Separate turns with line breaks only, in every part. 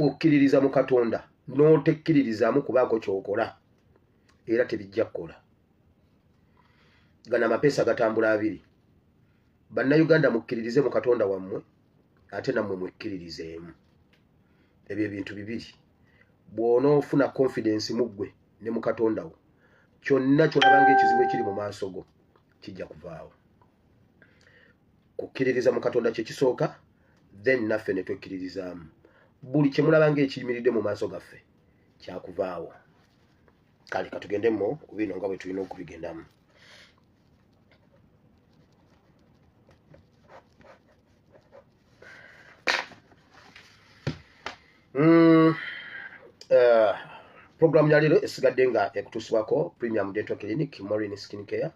bw'okkiririza mu Katonda n'otekkiririzaamu kubaako ky'okola, era tebijja kukola. Gano amapeesa gatambula abiri. Bannayuganda mukkiririze mu Katonda wammwe, ate nammwe mwekkiririzeemu. Ebyo ebintu bibiri. Bw'onoofuna confidence mu ggwe ne mu Katonda wo, kyonna ky'olaba ng'ekizibu ekiri mu maaso go kijja kuvaawo. Kukkiririza mu Katonda kye kisooka, then naffe ne twekkiririzaamu. Buli kye mulaba ng'ekiyimiridde mu maaso gaffe kyakuvaawo. Kale katugendemu ku bino nga bwe tulina okubigendamu. Program ya leero esigadde nga ekutuusibwako Premium Dental Clinic, Maureen Skin Care.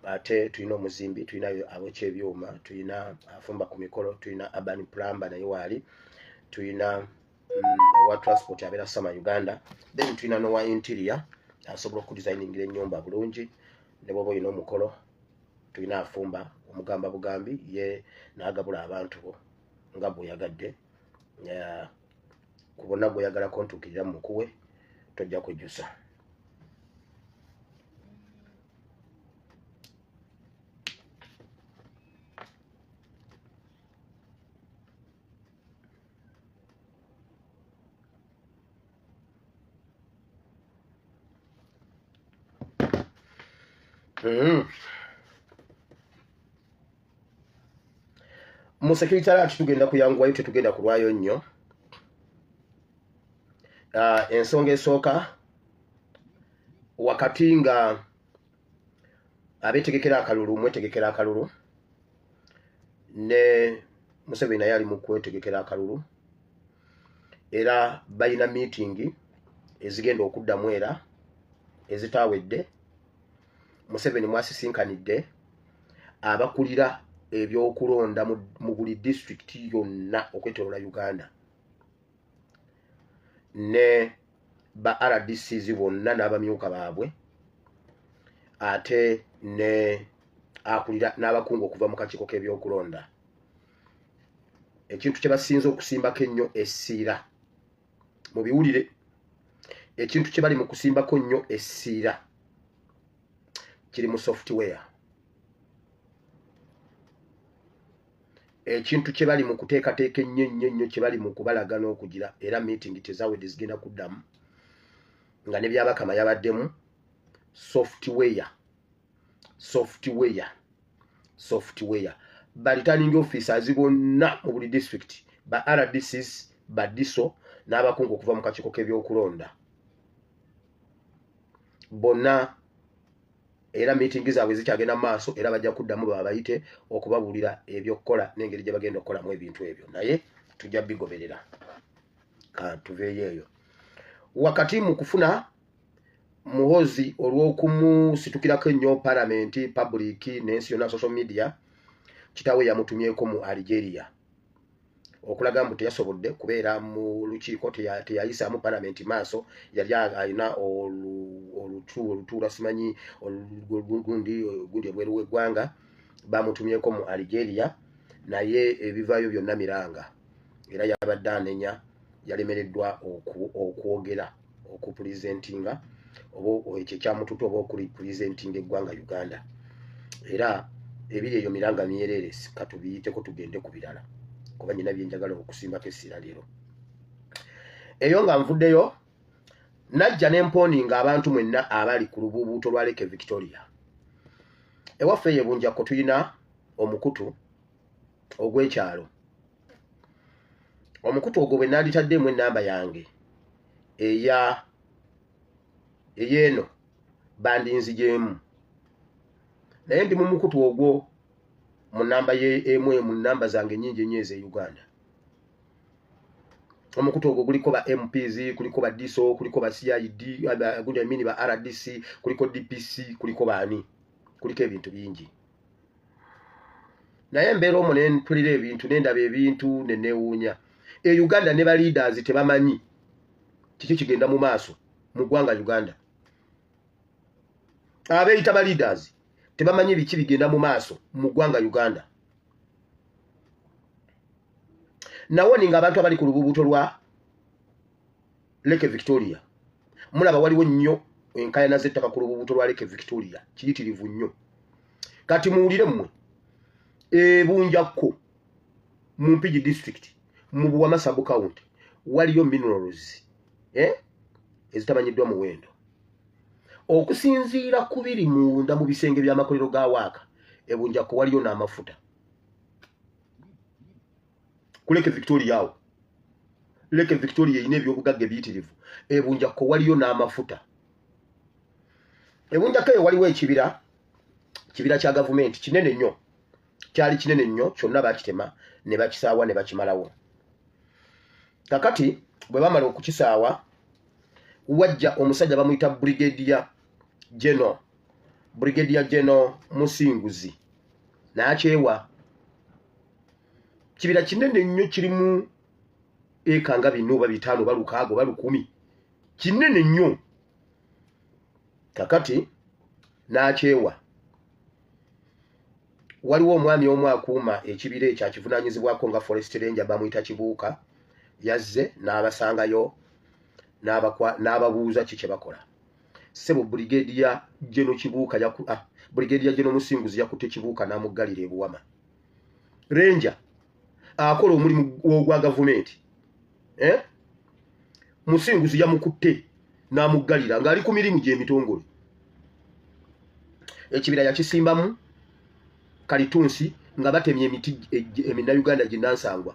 Ate tulina omuzimbi, tulina abokya ebyuma, tulina afumba ku mikolo, tulina Urban Plumber naye waali, tulina owa transport abeera Sama Uganda, then tulina n'owa interior asobola okudesigningira ennyumba bulungi ne bw'oba olina omukolo. Tulina afumba omugamba bugambi ye n'agabula abantu bo nga bw'oyagadde. Ku bonna gw'oyagalako ntuukirira mu mukuwe, tojja kwejjusa. Mu security alert tugenda kuyanguwayo, tetugenda kulwayo nnyo. Ensonga esooka, wakati nga abeetegekera akalulu, mwetegekera akalulu, ne Museveni naye ali mu kwetegekera akalulu, era balina meeting ezigenda okuddamu era ezitaawedde. Museveni mwasisinkanidde abakulira ebyokulonda mu buli disitulikiti yonna okwetooloola Uganda ne ba RDCs bonna n'abamyuka baabwe, ate ne akulira n'abakungu okuva mu kakiiko k'ebyokulonda. Ekintu kye basinze okusimbako ennyo essiira mu biwulire, ekintu kye bali mu kusimbako nnyo essiira kiri mu software. Ekintu kye bali mu kuteekateeka ennyo ennyo ennyo, kye bali mu kubalaga n'okugira, era meeting tezawedde zigenda kuddamu nga ne Byabakama yabaddemu. Software, software, software. Ba returning officers bonna mu buli district, ba RDCs, ba DISO n'abakungu okuva mu kakiiko k'ebyokulonda bonna, era meeting zaabwe zikyagenda mu maaso, era bajja kuddamu babayite okubabuulira ebyokukola n'engeri gye bagenda okukolamu ebintu ebyo, naye tujja bigoberera. Ka tuveeyo eyo. Wakati mu kufuna Muhoozi olw'okumusitukirako ennyo palamenti, public n'ensi yonna, social media, kitaawe yamutumyeko mu Algeria okulaga mbu teyasobodde kubeera mu lukiiko, teyayisaamu palamenti maaso, yali alina olutuula simanyi gundi gundi ebweru w'eggwanga, bamutumyeko mu Algeria, naye ebivaayo byonna miranga, era yabadde anenya yalemereddwa okwogera, okupresentinga oba ekyo ekyamututa oba okurepresentinga eggwanga Uganda. Era ebiri eyo miranga myereere, katubiyiteko tugende ku birala, kuba nyina byenjagala okusimbako essira leero. Eyo nga nvuddeyo, najja n'emponinga abantu mwenna abali ku lubuubuuto lwa Lake Victoria. Ewaffe eyo Bunjakko tulina omukutu ogw'ekyalo. Omukutu ogwo bwe nanditaddemu ennamba yange eya eyeeno bandinzigyemu, naye ndi mu mukutu ogwo mu namba emu mu namba zange nnyingi ennyo ez'e Uganda. Omukutu ogwo guliko ba MPs, kuliko ba DISO, kuliko ba CID, gundi amini ba RDC, kuliko DPC, kuliko baani, kuliko ebintu bingi. Naye mbeera omwo ne mpulira ebintu, ne ndaba ebintu ne neewuunya. E Uganda ne ba leaders tebamanyi kiki kigenda mu maaso mu ggwanga Uganda. Abeeyita ba leaders tebamanyi biki bigenda mu maaso mu ggwanga Uganda. Nawoninga abantu abali ku lububuto lwa Lake Victoria. Mulaba waliwo nnyo enkayana z'ettaka ku lububuto lwa Lake Victoria, kiyitirivu nnyo. Kati muwulire mmwe, ebunjakko mu Mpigi district mu Buwama sub county waliyo minerals ezitamanyiddwa muwendo. Okusinziira ku biri munda mu bisenge by'amakolero ga waaka, ebunjakko waliyo n'amafuta ku Lake Victoria awo. Lake Victoria erina ebyobugagga ebiyitirivu. Ebunjakko waliyo n'amafuta. Ebunjakko eyo waliwo ekibira, kibira kya gavumenti kinene nnyo, kyali kinene nnyo, kyonna bakitema ne bakisaawa ne bakimalawo. Kakati bwe bamala okukisaawa, wajja omusajja bamuyita Brigadier General, Brigadier General Musinguzi, n'akyewa. Kibira kinene nnyo, kirimu eka nga 4 oba 5 oba 6 oba 10, kinene nnyo. Kakati n'akyewa. Waliwo omwami omu akuuma ekibira ekyo akivunaanyizibwako nga forest ranger, bamuyita Kibuuka. Yazze n'abasangayo n'ababuuza ki kye bakola. Ssebo, Brigadier General Kibuuka, Brigadier General Musinguzi yakutte Kibuuka n'amuggalira ebuwama. Ranger akola omulimu ogwa gavumenti, eh? Musinguzi yamukutte n'amuggalira ng'ali ku mirimu gy'emitongole. Ekibira yakisimbamu kalitunsi nga batemye emiti eminnayuganda ginnansangwa.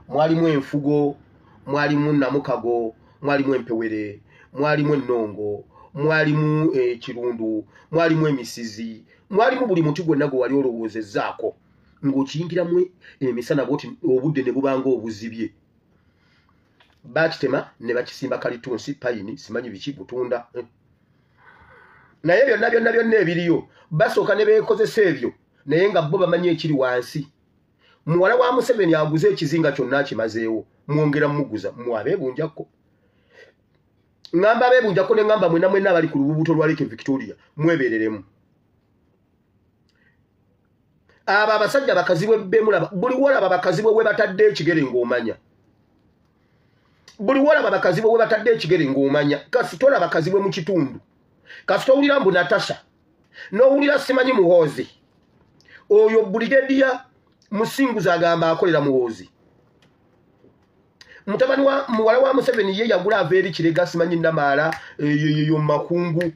Mwalimu enfugo, mwalimu namukago, mwalimu empewere, mwalimu ennongo, mwalimu ekirundu, mwalimu emisizi, mwalimu buli muti gwonna gwe wali olowoozezzaako. Ng'okiyingiramu emisana bwoti, obudde ne bubanga obuzibye. Bakitema ne bakisimba kalitunsi, payini, simanyi biki, butunda. Naye byonna byonna byonna ebiriyo basooka ne beekozesa ebyo, naye nga bo bamanyi ekiri wansi. Muwala wa Museveni aguze ekizinga kyonna akimazeewo, mwongera muguza mmwe abeebunjakko. Ŋŋamba abeebunjakko ne ŋŋamba mwena mwenna abali ku lububuto lwa Lake Victoria, mwebeereremu. Abo abasajja bakazibwe bemulaba, buli wolaba bakazibwe we batadde ekigere ng'omanya, buli wolaba bakazibwe we batadde ekigere ng'omanya. Kasita olaba kazibwe mu kitundu, kasita owulira mbu Natasha, n'owulira simanyi Muhoozi, oyo Brigadier Musinguzi agamba akolera Muhoozi, mutabani wa muwala wa Museveni, ye yagula ava eri Kirega, simanyi Namaala eyo Makungu.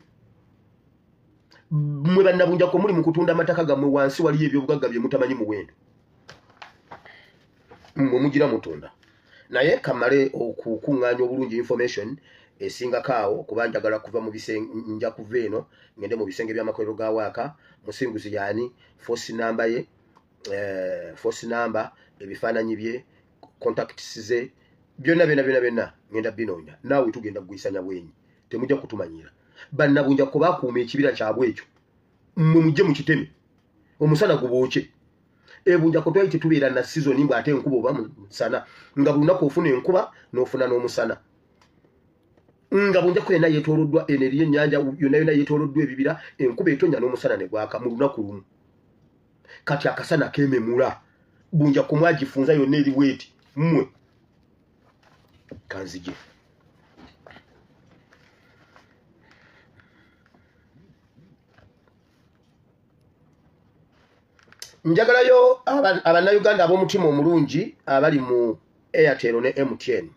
Mmwe bannabunjako muli mu kutunda amataka gammwe, wansi waliyo ebyobugagga bye mutamanyi muwendo, mmwe mugira mutunda. Naye kamale okukuŋŋaanya obulungi information esingako awo, kuba njagala kuva mu bisenge, nja kuva eno ngende mu bisenge by'amakolero ga waaka. Musinguzi yaani, force number ye, force number, ebifaananyi bye, contacts ze, byonna byonna byonna byonna ngenda binoonya. Naawe tugenda kugwisanya bwenyi, temujja kutumanyira. Bannabunja ko bakuuma ekibira kyabwe ekyo, mmwe mujje mukiteme omusana gubookye. Ebunja ko twali tetubeera na season mbw ate enkuba oba musana, nga buli lunaku ofuna enkuba n'ofuna n'omusana, nga Bunjako yonna yeetooloddwa eno eriyo ennyanja, yonna yonna yeetooloddwa ebibira, enkuba etonya n'omusana ne gwaka mu lunaku lumu. Kati akasana keememula Bunjako, mwagifunza yonna eri bweti. Mmwe kanzije. Njagalayo abannayuganda ab'omutima omulungi abali mu Airtel ne MTN.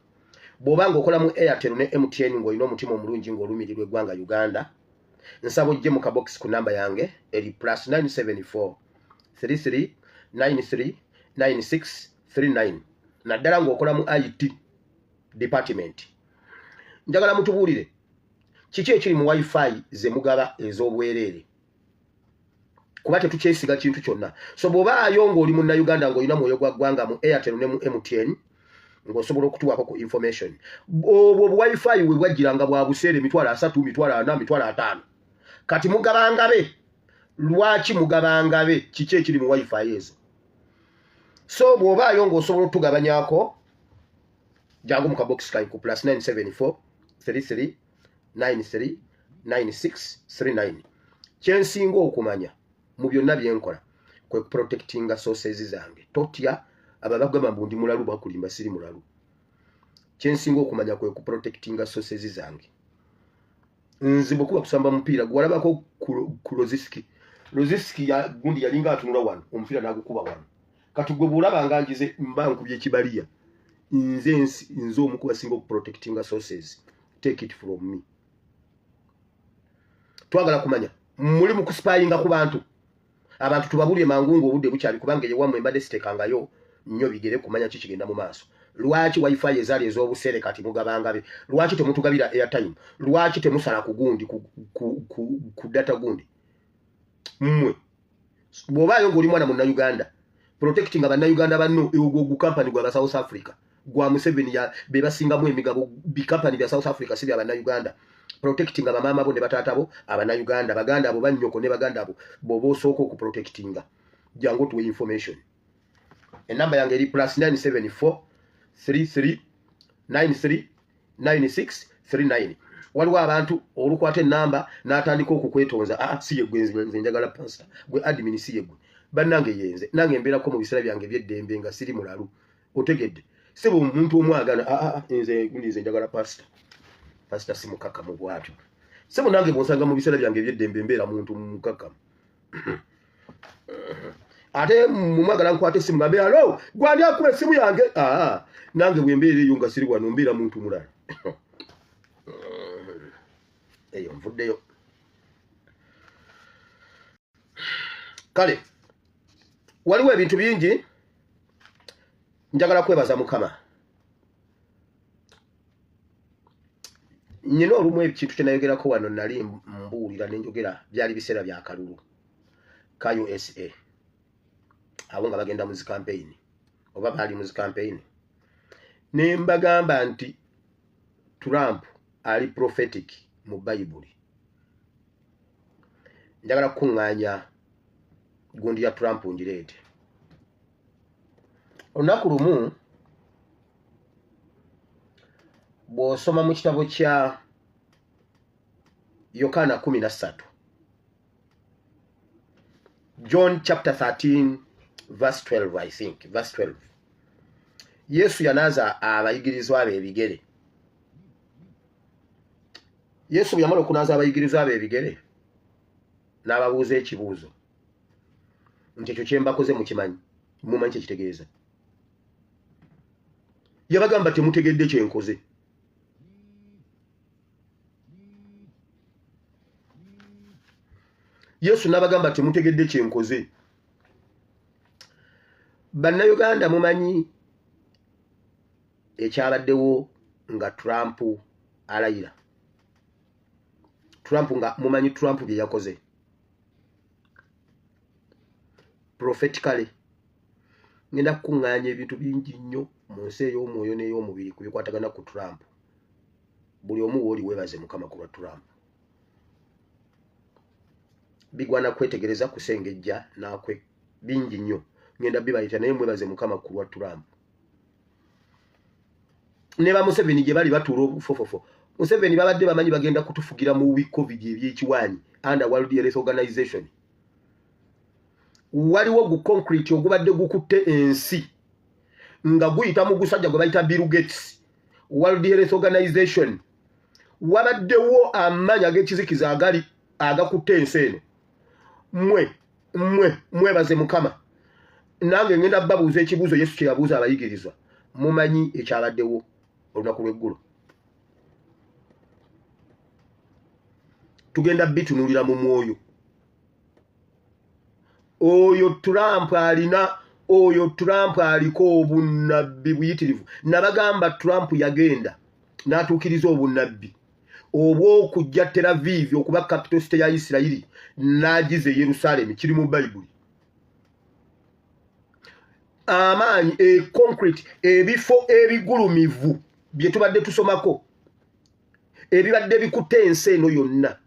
Bw'oba ng'okola mu Airtel ne MTN, ng'olina omutima omulungi, ng'olumirirwa eggwanga Uganda, nsaba ojje mu kabokisi ku namba yange eri +974 33 93 96 39, naddala ng'okola mu IT department. Njagala mutubuulire kiki ekiri mu wifi ze mugaba ez'obwereere, kuba tetukyesiga kintu kyonna. So bw'obaayo ng'oli munnayuganda, ng'olina mwoyo gwa ggwanga mu Airtel ne mu MTN, ng'osobola okutuwaako ku information, obwo bu wifi we bwajjiranga bwa buseere, 30,000, 40,000, 50,000. Kati mugabangabe, lwaki mugabangabe? Kiki ekiri mu wifi ezo? So bw'obaayo ng'osobola otugabanyako, jangu mu kabokisi kange ku +974 33 93 96 39. Kyensinga okumanya mu byonna byenkola kwe kuprotectinga sources zange. Totya. Abo abagamba mbu ndi mulalu bakulimba, siri mulalu. Kyensinga okumanya kwe kuprotectinga sources zange. Nze bwe kuba kusamba mupiira, gwalabako ku Rosicky. Rosicky ya gundi yalinga atunula wano, omupiira n'agukuba wano. Kati gwe bw'olaba nga njize mba nkubye kibaliya. Nze nze omu ku basinga okuprotectinga sources. Take it from me. Twagala kumanya muli mu kuspyinga ku bantu. Abantu tubabulye mangu ng'obudde bukyali, kubanga eyo wammwe mbadde sitekangayo nnyo bigere kumanya ki kigenda mu maaso. Lwaki wifi ezaali ez'obuseere kati mugabangabe? Lwaki temutugabira airtime? Lwaki temusala ku gundi ku data gundi? Mmwe bw'obaayo ng'oli mwana munnayuganda, protecting bannayuganda banno. Ogwo gukampani gwa South Africa, gwa Museveni, be basingamu emigabo. Bikampani bya South Africa, si bya bannayuganda. Protecting bamaama bo ne bataata bo abannayuganda, baganda abo, bannyoko ne baganda abo, bw'oba osooka okuprotectinga, jangu otuwe information. Enamba yange eri +974 33 93 96 39. Waliwo abantu olukwata enamba n'atandika okukwetonza, aa si ye gwe, nze njagala pasita gwe admin, si ye gwe. Bannange yenze, nange mbeerako mu biseera byange ebyeddembe nga siri mulalu, otegedde? Sebo omuntu omwagana, aa nze njagala pasita. Pasita si mukakamu bwatyo. Sebo nange bwonsanga mu biseera byange ebyeddembe mbeera muntu mukakamu. Ate mumwagala nkwata esimu gambe, "Alo, gwani akuba esimu yange?" Aa, nange bwe mbeera eyo nga siri wano mbeera muntu mulala. Eyo nvuddeyo. Kale waliwo ebintu bingi. Njagala kwebaza Mukama. Nyina olumu ekintu kyenayogerako wano, nali mbuulira nenjogera, byali biseera bya kalulu ka USA, abo nga bagenda mu zikampeyini oba baali mu zikampeyini, ne mbagamba nti Trump ali prophetic mu Bayibuli. Njagala kukuŋŋaanya gundi ya Trump ngireete olunaku lumu. Bw'osoma mu kitabo kya Yokaana 13, John chapter 13 verse 12, I think verse 12, Yesu yanaaza abayigirizwa be ebigere. Yesu bwe yamala okunaaza abayigirizwa be ebigere, n'ababuuza ekibuuzo nti, "Ekyo kye mbakoze mukimanyi? Mumanyi kyekitegeeza?" Yabagamba, "Temutegedde kyenkoze." Yesu n'abagamba, "Temutegedde kyenkoze." Bannayuganda, mumanyi ekyabaddewo nga Trump alayira? Trump nga mumanyi Trump bye yakoze prophetically. Ngenda kukuŋŋaanya ebintu bingi nnyo mu nsi ey'omwoyo n'ey'omubiri ku bikwatagana ku Trump. Buli omu wooli weebaze Mukama ku lwa Trump. Bigwana kwetegereza, kusengejja nakwe bingi nnyo, ngenda bibayita, naye mwebaze Mukama ku lwa Trump. Ne ba Museveni gye bali batuula obufofofo. Museveni babadde bamanyi bagenda kutufugira mu wi COVID ebyekiwanyi under World Health Organization. Waliwo gu concrete ogubadde gukutte ensi nga guyita mu gusajja gwe bayita Bill Gates, World Health Organization. Wabaddewo amaanyi ag'ekizikiza agali agakutte ensi eno. Mmwe mwebaze Mukama. Nange ngenda babuuza ekibuuzo Yesu kye yabuuza abayigirizwa: mumanyi ekyabaddewo olunaku lw'eggulo? Tugenda bitunuulira mu mwoyo. Oyo Trump alina, oyo Trump aliko obunnabbi buyitirivu. Nabagamba Trump yagenda n'atuukiriza obunnabbi obw'okujja Tel Aviv okuba capital city ya Isirayiri n'agiza e Yerusaalemi. Kiri mu Bayibuli. Amaanyi e concrete, ebifo ebigulumivu bye tubadde tusomako ebibadde bikutte ensi eno yonna,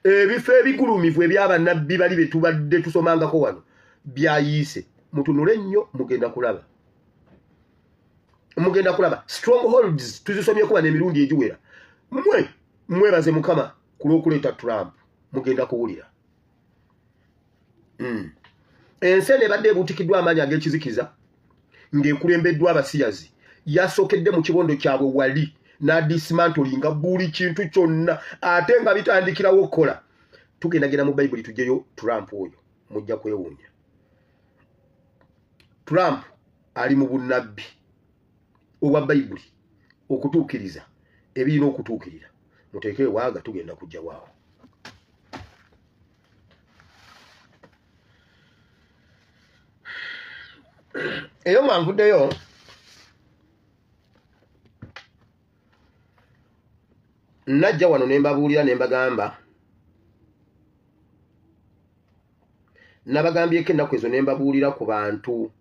Ebifo ebigulumivu ebyabannabbi bali bye tubadde tusomangako wano byayiise. Mutunule nnyo, mugenda kulaba, mugenda kulaba strongholds tuzisomyeko wano emirundi egiwera. Mmwe mwebaze Mukama ku lw'okuleeta Trump. Mugenda kuwulira. Ensi eno ebadde ebuutikiddwa amaanyi ag'ekizikiza ng'ekulembeddwa abasiyazi, yasookedde mu kibondo kyabwe wali n'adisimantolinga buli kintu kyonna, ate nga bitandikirawo okukola. Tugendagenda mu Bayibuli tugyeyo Trump oyo, mujja kwewuunya. Trump ali mu bunnabbi obwa Bayibuli okutuukiriza ebirina okutuukirira. Muteeke ewaaga, tugenda kujja waawo. Eyo nga nvuddeyo najja wano ne mbabuulira ne mbagamba, nabagambyeko ennaku ezo ne mbabuulira ku bantu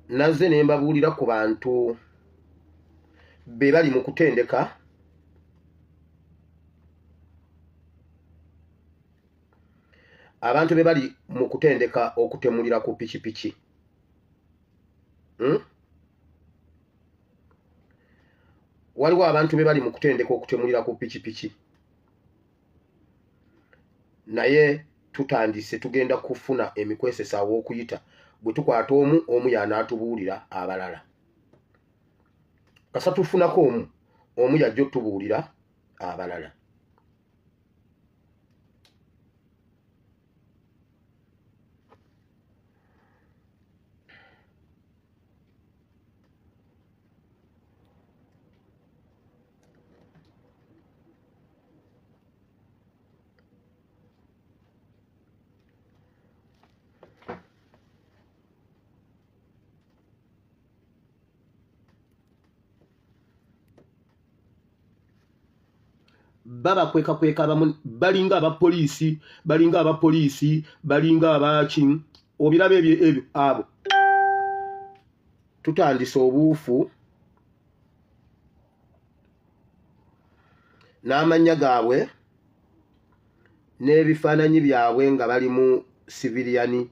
nazze ne mbabuulira ku bantu be bali mu kutendeka abantu be bali mu kutendeka okutemulira ku pikipiki. Waliwo abantu be bali mu kutendeka okutemulira ku pikipiki, naye tutandise, tugenda kufuna emikwesesa aw'okuyita. Bwe tukwata omu, omu y'anaatubuulira abalala. Kasa tufunako omu, omu yajja otubuulira abalala. Babakwekakweka, abamu balinga abapoliisi, balinga abapoliisi, balinga abaki, obiraba ebyo ebyo. Abo tutandise obuufu n'amannya gaabwe n'ebifaananyi byabwe nga bali mu siviriyani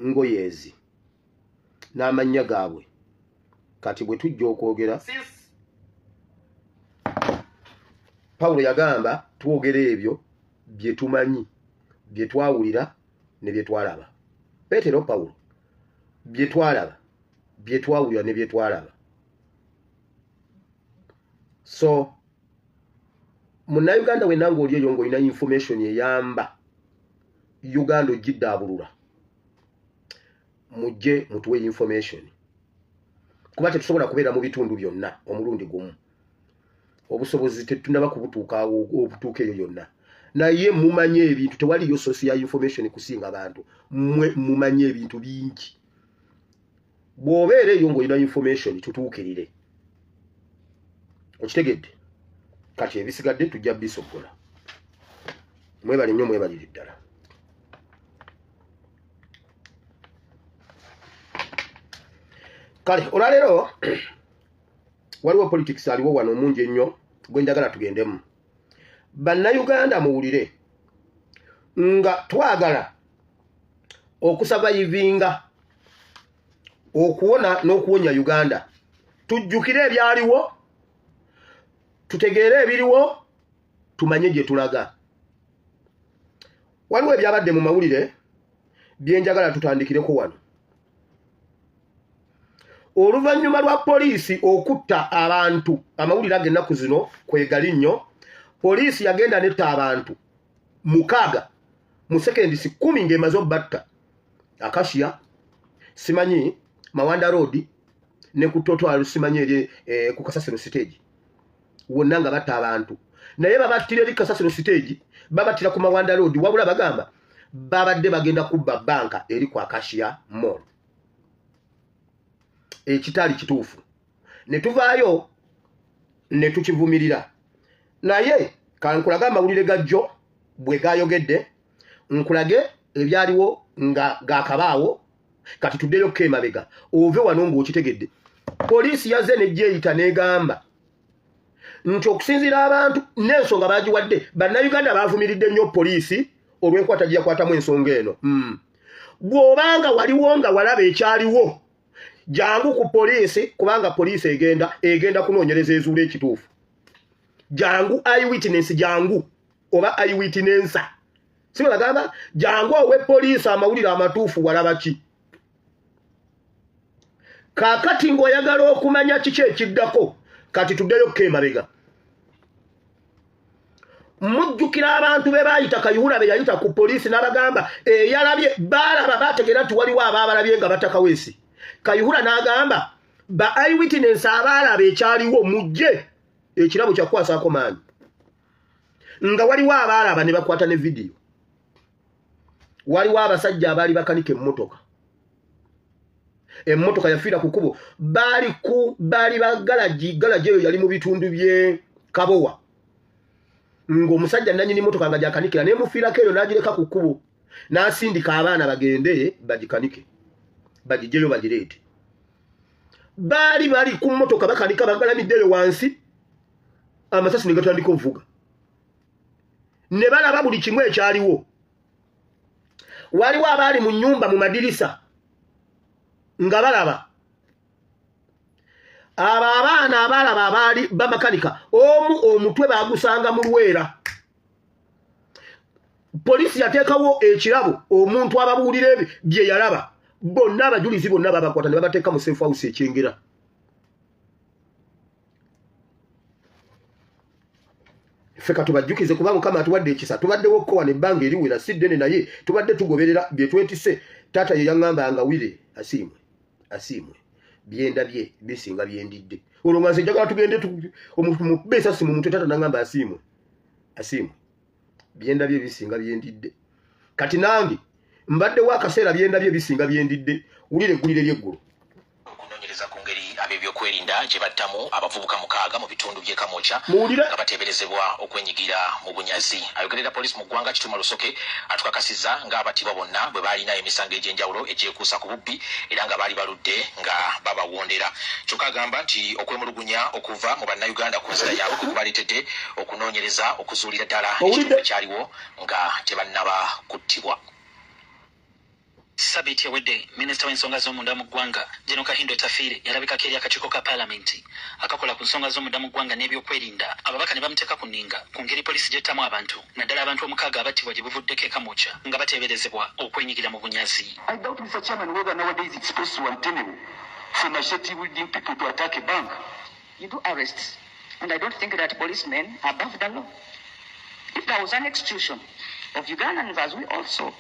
ngoyeezi n'amannya gaabwe. Kati bwe tujja okwogera, Pawulo yagamba twogera ebyo bye tumanyi, bye twawulira ne bye twalaba. Peetero, Pawulo, bye twalaba, bye twawulira ne bye twalaba. So munnayuganda wenna ng'oli eyo ng'olina information eyamba Uganda ogiddaabulula, mujje mutuwe information, kuba tetusobola kubeera mu bitundu byonna omulundi gumu. Obusobozi tetunaba kubutuuka obutuuka eyo yonna, naye mumanye ebintu. Tewaliyo source ya information kusinga bantu mmwe. Mumanye ebintu bingi. Bw'obeera eyo ng'olina information, tutuukirire. Okitegedde? Kati ebisigadde tujja bisogola. Mwebale nnyo, mwebalire ddala. Kale olwaleero waliwo politics aliwo wano omungi ennyo gwe njagala tugendemu. Bannayuganda muwulire, nga twagala okusavayivinga, okuwona n'okuwonya Uganda, tujjukire ebyaliwo, tutegeere ebiriwo, tumanye gye tulaga. Waliwo ebyabadde mu mawulire byenjagala tutandikireko wano. Oluvannyuma lwa poliisi okutta abantu, amawulire ago ennaku zino kwegali nnyo. Poliisi yagenda netta abantu 6 mu seconds 10 ng'emaze obbatta Acacia, simanyi Mawanda Road ne ku Total, simanyi eri ku Kasasiro stage wonna nga batta abantu. Naye babattira eri Kasasiro stage, babattira ku Mawanda Road, wabula bagamba babadde bagenda kubba banka eri ku Acacia Mall, ekitaali kituufu. Ne tuvaayo ne tukivumirira. Naye kankulage amawulire gajjo bwe gayogedde, nkulage ebyaliwo nga gakabaawo. Kati tuddeyo ko emabega, ove wano ng'okitegedde. Poliisi yazze nejjeyita n'egamba nti okusinziira abantu n'ensonga bagiwadde, bannayuganda bavumiridde nnyo poliisi olw'enkwata gye yakwatamu ensonga eno. Bw'obanga waliwo nga walaba ekyaliwo, jangu ku poliisi, kubanga poliisi egenda kunoonyereza ezuula ekituufu. Jangu eyewitness, jangu oba eyewitness, si bwe bagamba, jangu owe poliisi amawulire amatuufu, walaba ki. Kaakati ng'oyagala okumanya kiki ekiddako, kati tuddeyo ko emabega. Mujjukira abantu be baayita, Kayihura be yayita ku poliisi n'abagamba eyalabye, baalaba, baategeera nti waliwo abaabalabye nga batta Kaweesi. Kayihura n'agamba ba eyewitness abaalaba ekyaliwo mujje, ekirabo kyakukwasaako maanyi, nga waliwo abaalaba ne bakwata ne vidiyo. Waliwo abasajja abaali bakanika emmotoka, emmotoka yafiira ku kkubo, baali ku baali ba galagi, galagi eyo yali mu bitundu by'e Kabowa, ng'omusajja nannyini mmotoka nga gyakanikira nemufiirako eyo, n'agireka ku kkubo, n'asindika abaana bagende bagikanike, bagigyeyo bagireete. Baali bali ku mmotoka bakanika, bagalamidde eyo wansi, amasasi ne gatandika ovuga, ne balaba buli kimu ekyaliwo. Waliwo abaali mu nnyumba mu madirisa nga balaba. Abo abaana abaalaba abaali bamakanika, omu omutwe baagusanga mu Lwera. Poliisi yateekawo ekirabo omuntu ababuulira ebyo bye yalaba. Bonna abajulizi bonna babakwata ne babateeka mu safe house ekyengera. Ffe katubajjukize, kuba Mukama atuwadde ekisa, tubaddewo kkowa nebbanga eriwera, si ddene, naye tubadde tugoberera bye twetise. Taata ye yaŋŋamba nga wire asiimwe, asiimwe, byendabye bisinga byendidde. Olwo nga nze njagala tugende mukube esasi mu mutwe. Taata naŋŋamba, asiimwe, asiimwe, byendabye bisinga byendidde. Kati nange mbaddewo akaseera, byendabye bisinga byendidde. Wulira eggulire ly'eggulo.
Okunoonyereza ku ngeri ab'ebyokwerinda gye battamu abavubuka 6 mu bitundu by'e Kamwokya
Muwulire.
nga bateeberezebwa okwenyigira mu bunyazi. Ayogerera poliisi mu ggwanga, Kituma Lusoke, atukakasizza ng'abattibwa bonna bwe baalina emisango egy'enjawulo egyekuusa ku bubbi era nga baali baludde nga babawondera. Kyokka agamba nti okwemulugunya okuva mu Bannayuganda ku nzira yaabwe kwe kubaleetedde okunoonyereza okuzuulira ddala
Owulidde?
ekituufu ekyaliwo nga tebannaba kuttibwa.
Sabiiti ewedde, minisita w'ensonga z'omunda mu ggwanga General Kahinda Otafiire yalabikako eri akakiiko ka paalamenti akakola ku nsonga z'omunda mu ggwanga n'ebyokwerinda, ababaka ne bamuteeka ku nninga ku ngeri poliisi gy'ettamu abantu, naddala abantu 6 abattibwa gye buvuddeko e Kamwokya nga bateeberezebwa okwenyigira mu bunyazi.
I doubt, Mr. Chairman, whether nowadays it's possible and tenable for machete wielding people to attack a bank.
You do arrests, and I don't think that policemen are above the law. If there was an execution of Ugandans, as we also,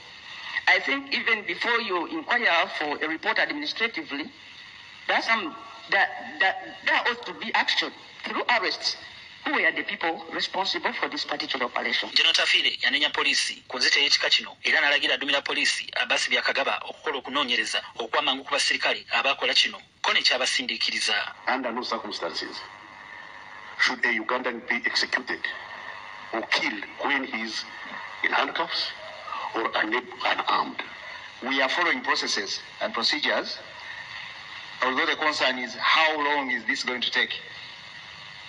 I think even before you inquire for a report administratively, there's some, that, that, there ought to be action through arrests. Who were the people responsible for this particular operation?
General Otafiire yanenya poliisi ku nzita ey'ekika kino era n'alagira addumira poliisi Abasi Byakagaba okukola okunoonyereza okw'amangu ku basirikale abaakola kino, ko ne kyabasindiikiriza.
Under no circumstances should a Ugandan be executed or killed when he's in handcuffs or unarmed.
We are following processes and procedures, although the concern is how long is this going to take?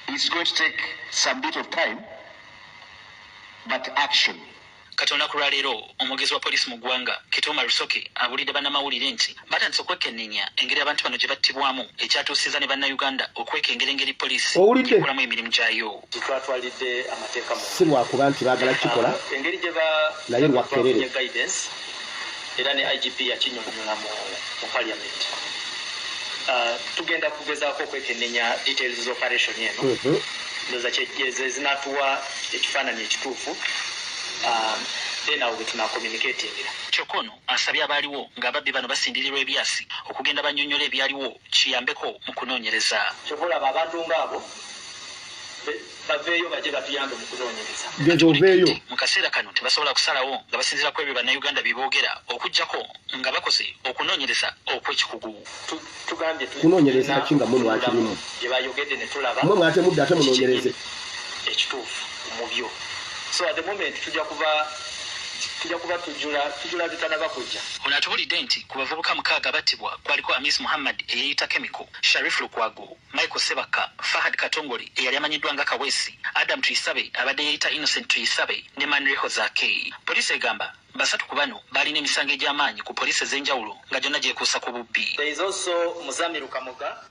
It's going to take some bit of time, but action.
Kati olunaku lwaleero, omwogezi wa poliisi mu ggwanga Kituuma Rusoke abulidde bannamawulire nti batandise okwekenneenya engeri abantu bano gye battibwamu, ekyatuusiza ne Bannayuganda okwekengera engeri poliisi
Owulidde?
gyekolamu emirimu gyayo.
Twatwalidde amateeka mu
Si lwakuba nti baagala kukikola,
engeri gye ba
naye lwakkerere.
twafunye guidance, era ne IGP yakinyonnyola mu parliament. Tugenda kugezaako okwekennenya details z'operation eno. Ndowooza ze zinatuwa ekifaananyi ekituufu, then awo bwe tunacommunicatingira.
Kyokka ono asabye abaaliwo ng'ababbi bano basindirirwa ebyasi okugenda bannyonnyola ebyaliwo, kiyambeko mu kunoonyereza.
Kyova olaba abantu ngaabo baveeyo bajje batuyambe mu kunoonyereza.
Geza oveeyo.
Mu kaseera kano tebasobola kusalawo nga basinziira ku ebyo Bannayuganda bye boogera, okuggyako nga bakoze okunoonyereza okw'ekikugu.
Tugambye
Kunoonyereza
tulina
ki nga mmwe mwakirimu?
bye bayogedde ne tulaba
Mmwe mwatemudde ate munoonyereze.
ekituufu mu byo. So at the moment tujja kuba Tujja kuba tujula bitanaba kujja.
Ono atubulidde nti ku bavubuka 6 abattibwa kwaliko Amis Muhammad eyeeyita Chemical, Sharif Lukwago, Michael Sebaka, Fahad Katongole eyali amanyiddwa nga Kaweesi, Adam Tuyisabe abadde yeeyita Innocent Tuyisabe ne Manre Hozake. Poliisi egamba 3 ku bano balina emisango egy'amaanyi ku poliisi ez'enjawulo nga gyonna gyekuusa ku bubbi.
There is also Muzamiru Kamoga.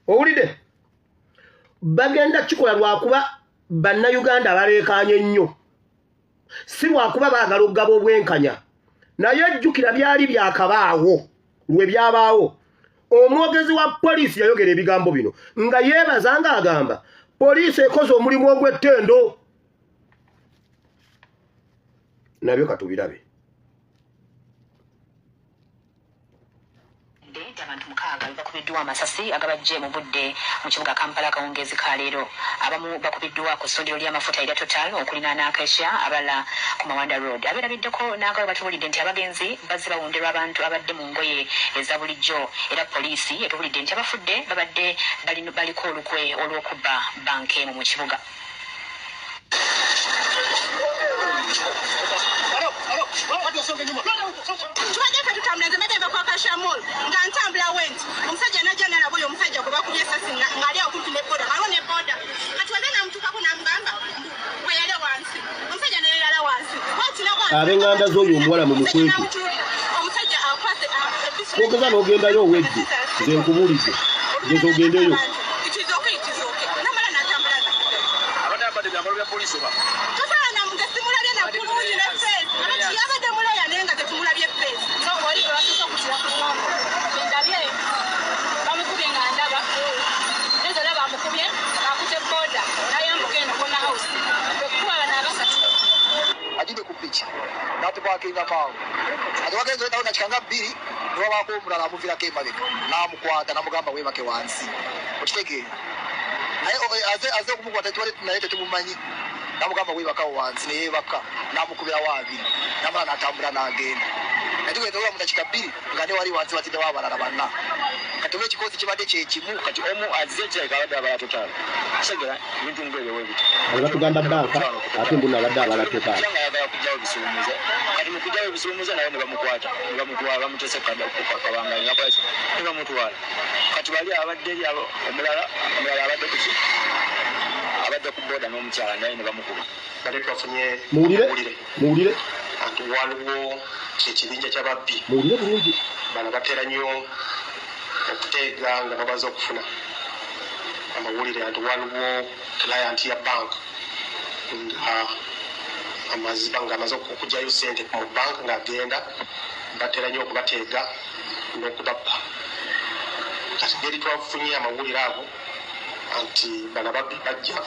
Owulidde? Bagenda kikola lwakuba bannayuganda baleekaanye nnyo, si lwakuba baagala okugaba obwenkanya. Naye jjukira byali byakabaawo lwe byabaawo. Omwogezi wa poliisi yayogera ebigambo bino nga yeebaza ng'agamba poliisi ekoze omulimu ogw'ettendo. Nabyo katubirabe.
Abantu 6 bakubiddwa amasasi agabajje mu budde mu kibuga Kampala akawungeezi ka leero. Abamu bakubiddwa ku ssundiro ly'amafuta erya Total okulinaana Acacia, abalala ku Mawanda Road. Abeerabiddeko n'agabo batubulidde nti abagenzi bazze bawunderwa abantu abadde mu ngoye eza bulijjo, era poliisi etubulidde nti abafudde babadde baliko olukwe olw'okubba banka emu mu kibuga.
Tubadde tutambula nze mbadde nva ku Acacia Mall nga ntambula went omusajja n'ajja n'alaba oyo omusajja gwe bakubye essasi ng'ali awo kumpi ne boda, waliwo ne boda. Kati weze n'amutuukako n'amugamba bwe yali wansi, omusajja ne yeerala wansi.
Ab'enganda z'oyo omuwala mu mukweke
omusajja akwase
kwogeza n'ogendayo owedde, nze nkubuulidde geza ogendeyo.
Namala n'atambula.
Abadde abadde byambalo bya poliisi oba?
Tosaana nze simulabye na bulungi ne face. Abati yabadde mulaya naye nga tetumulabye face.
So oli gwe batuuka okutira ku ng'ombe ndabye bamukubye nga ndaba nze olaba amukubye akutte boda n'ayambuka eno kona house kwekuba bano abasatu.
Agidde ku piki n'atupakinga mangu ati wagenze oletawo dakika nga 2 ne wabaako omulala amuviirako emabega n'amukwata n'amugamba weebake wansi, okitegeera. Naye aze okumukwata naye tetumumanyi, n'amugamba weebakawo wansi ne yeebaka n'amukubirawo 2 n'amala n'atambula n'agenda. Naye tugenda olaba mu dakika 2 nga ne wali wansi batiddewo abalala 4. Kati oba ekikosi kibadde kye kimu.
Kati omu azze kirabika abadde abala Total. Kisegera ebintu ng'ebyo bwe bityo.
Bano batugamba banka ate mbu abadde abala Total.
Nga ayagala kuggyawo ebisumuuzo. Kati mu kuggyawo ebisumuuzo naye ne bamukwata, ne bamutwala, bamuteese kabanga nakola ki, ne bamutwala. Kati bali abadde eri omulala abadde ku ki? Abadde ku boda n'omukyala naye ne bamukuba.
Bali twafunye
muwulire, muwulire.
Anti waliwo ekibinja ky'ababbi.
Muwulire bulungi.
Bano batera nnyo okuteega nga babaze okufuna amawulire nti waliwo client ya bank nga amaze okuggyayo ssente mu bank ng'agenda, batera nnyo okubateega n'okubabba. Kati ngeri twafunye amawulire ago nti bano ababbi bajja,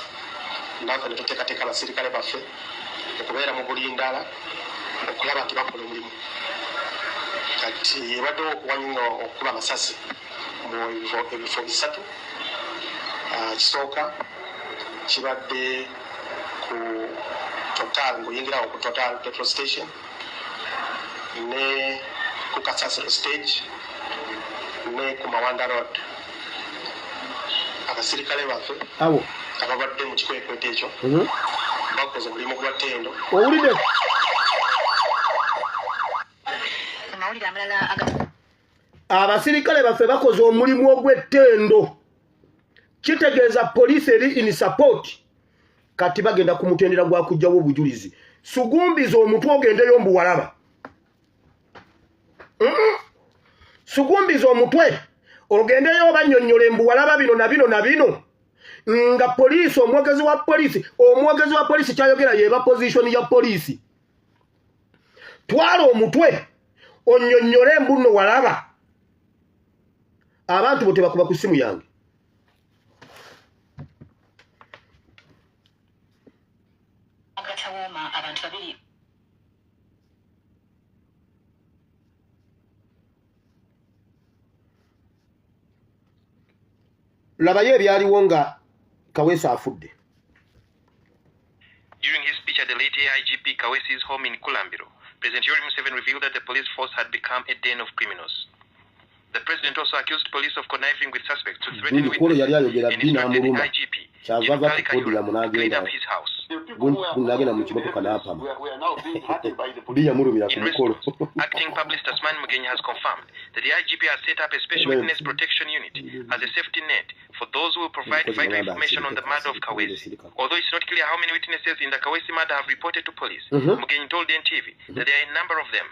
naffe ne tuteekateeka abasirikale baffe okubeera mu bulindaala okulaba nti bakola omulimu. Kati ebaddewo okuwanyinga okukuba amasasi mu ebifo 3. Kisooka kibadde ku Total, ng'oyingirawo ku Total petrol station, ne ku Kasasiro stage, ne ku Mawanda Road. Abasirikale baffe
awo
ababadde mu kikwekweto ekyo bakoze omulimu gwa ttendo.
Owulidde?
Amawulire amalala
Abasirikale baffe bakoze omulimu ogw'ettendo. Kitegeeza poliisi eri in support. Kati bagenda ku mutendera gwa kuggyawo obujulizi. Sugumbiza omutwe ogendeyo mbu walaba. Sugumbiza omutwe ogendeyo obannyonnyole mbu walaba bino na bino na bino. Nga poliisi, omwogezi wa poliisi kyayogera yeba position ya poliisi. Twala omutwe onnyonnyole mbu nno walaba. Abantu bo tebakuba ku ssimu yange.
Agatawooma abantu 2
Labayo ebyaliwo nga Kaweesi afudde.
During his speech at the late AIGP Kaweesi's home in Kulambiro, President Yoweri Museveni revealed that the police force had become a den of criminals. The president also accused police of conniving with suspects to threaten witnesses and instructed the IGP, General Kale Kayihura, to clean up his house.
The
Nagenda mu kimotoka n'apama biyamulumira ku mukolo.
Acting Publicist Asman Mugenyi has confirmed that the IGP has set up a special witness protection unit as a safety net for those who will provide vital information on the murder of Kawesi. Although it's not clear how many witnesses in the Kawesi murder have reported to police, Mugenyi told NTV that there are a number of them.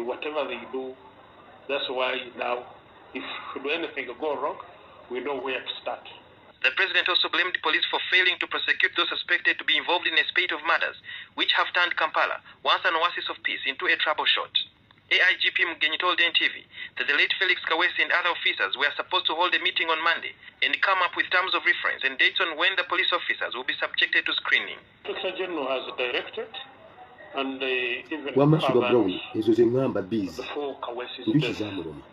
Whatever they do, that's why now, if should anything go wrong, we know where to start.
The president also blamed police for failing to prosecute those suspected to be involved in a spate of murders, which have turned Kampala, once an oasis of peace, into a trouble shot. AIGP Mugenyi told NTV that the late Felix Kawesi and other officers were supposed to hold a meeting on Monday and come up with terms of reference and dates on when the police officers will be subjected to screening.
Inspector General has directed and even
Wamma Sugar Brown, ezo ze ŋŋamba biizi
before Kawesi's
njuki
death,
zamuluma.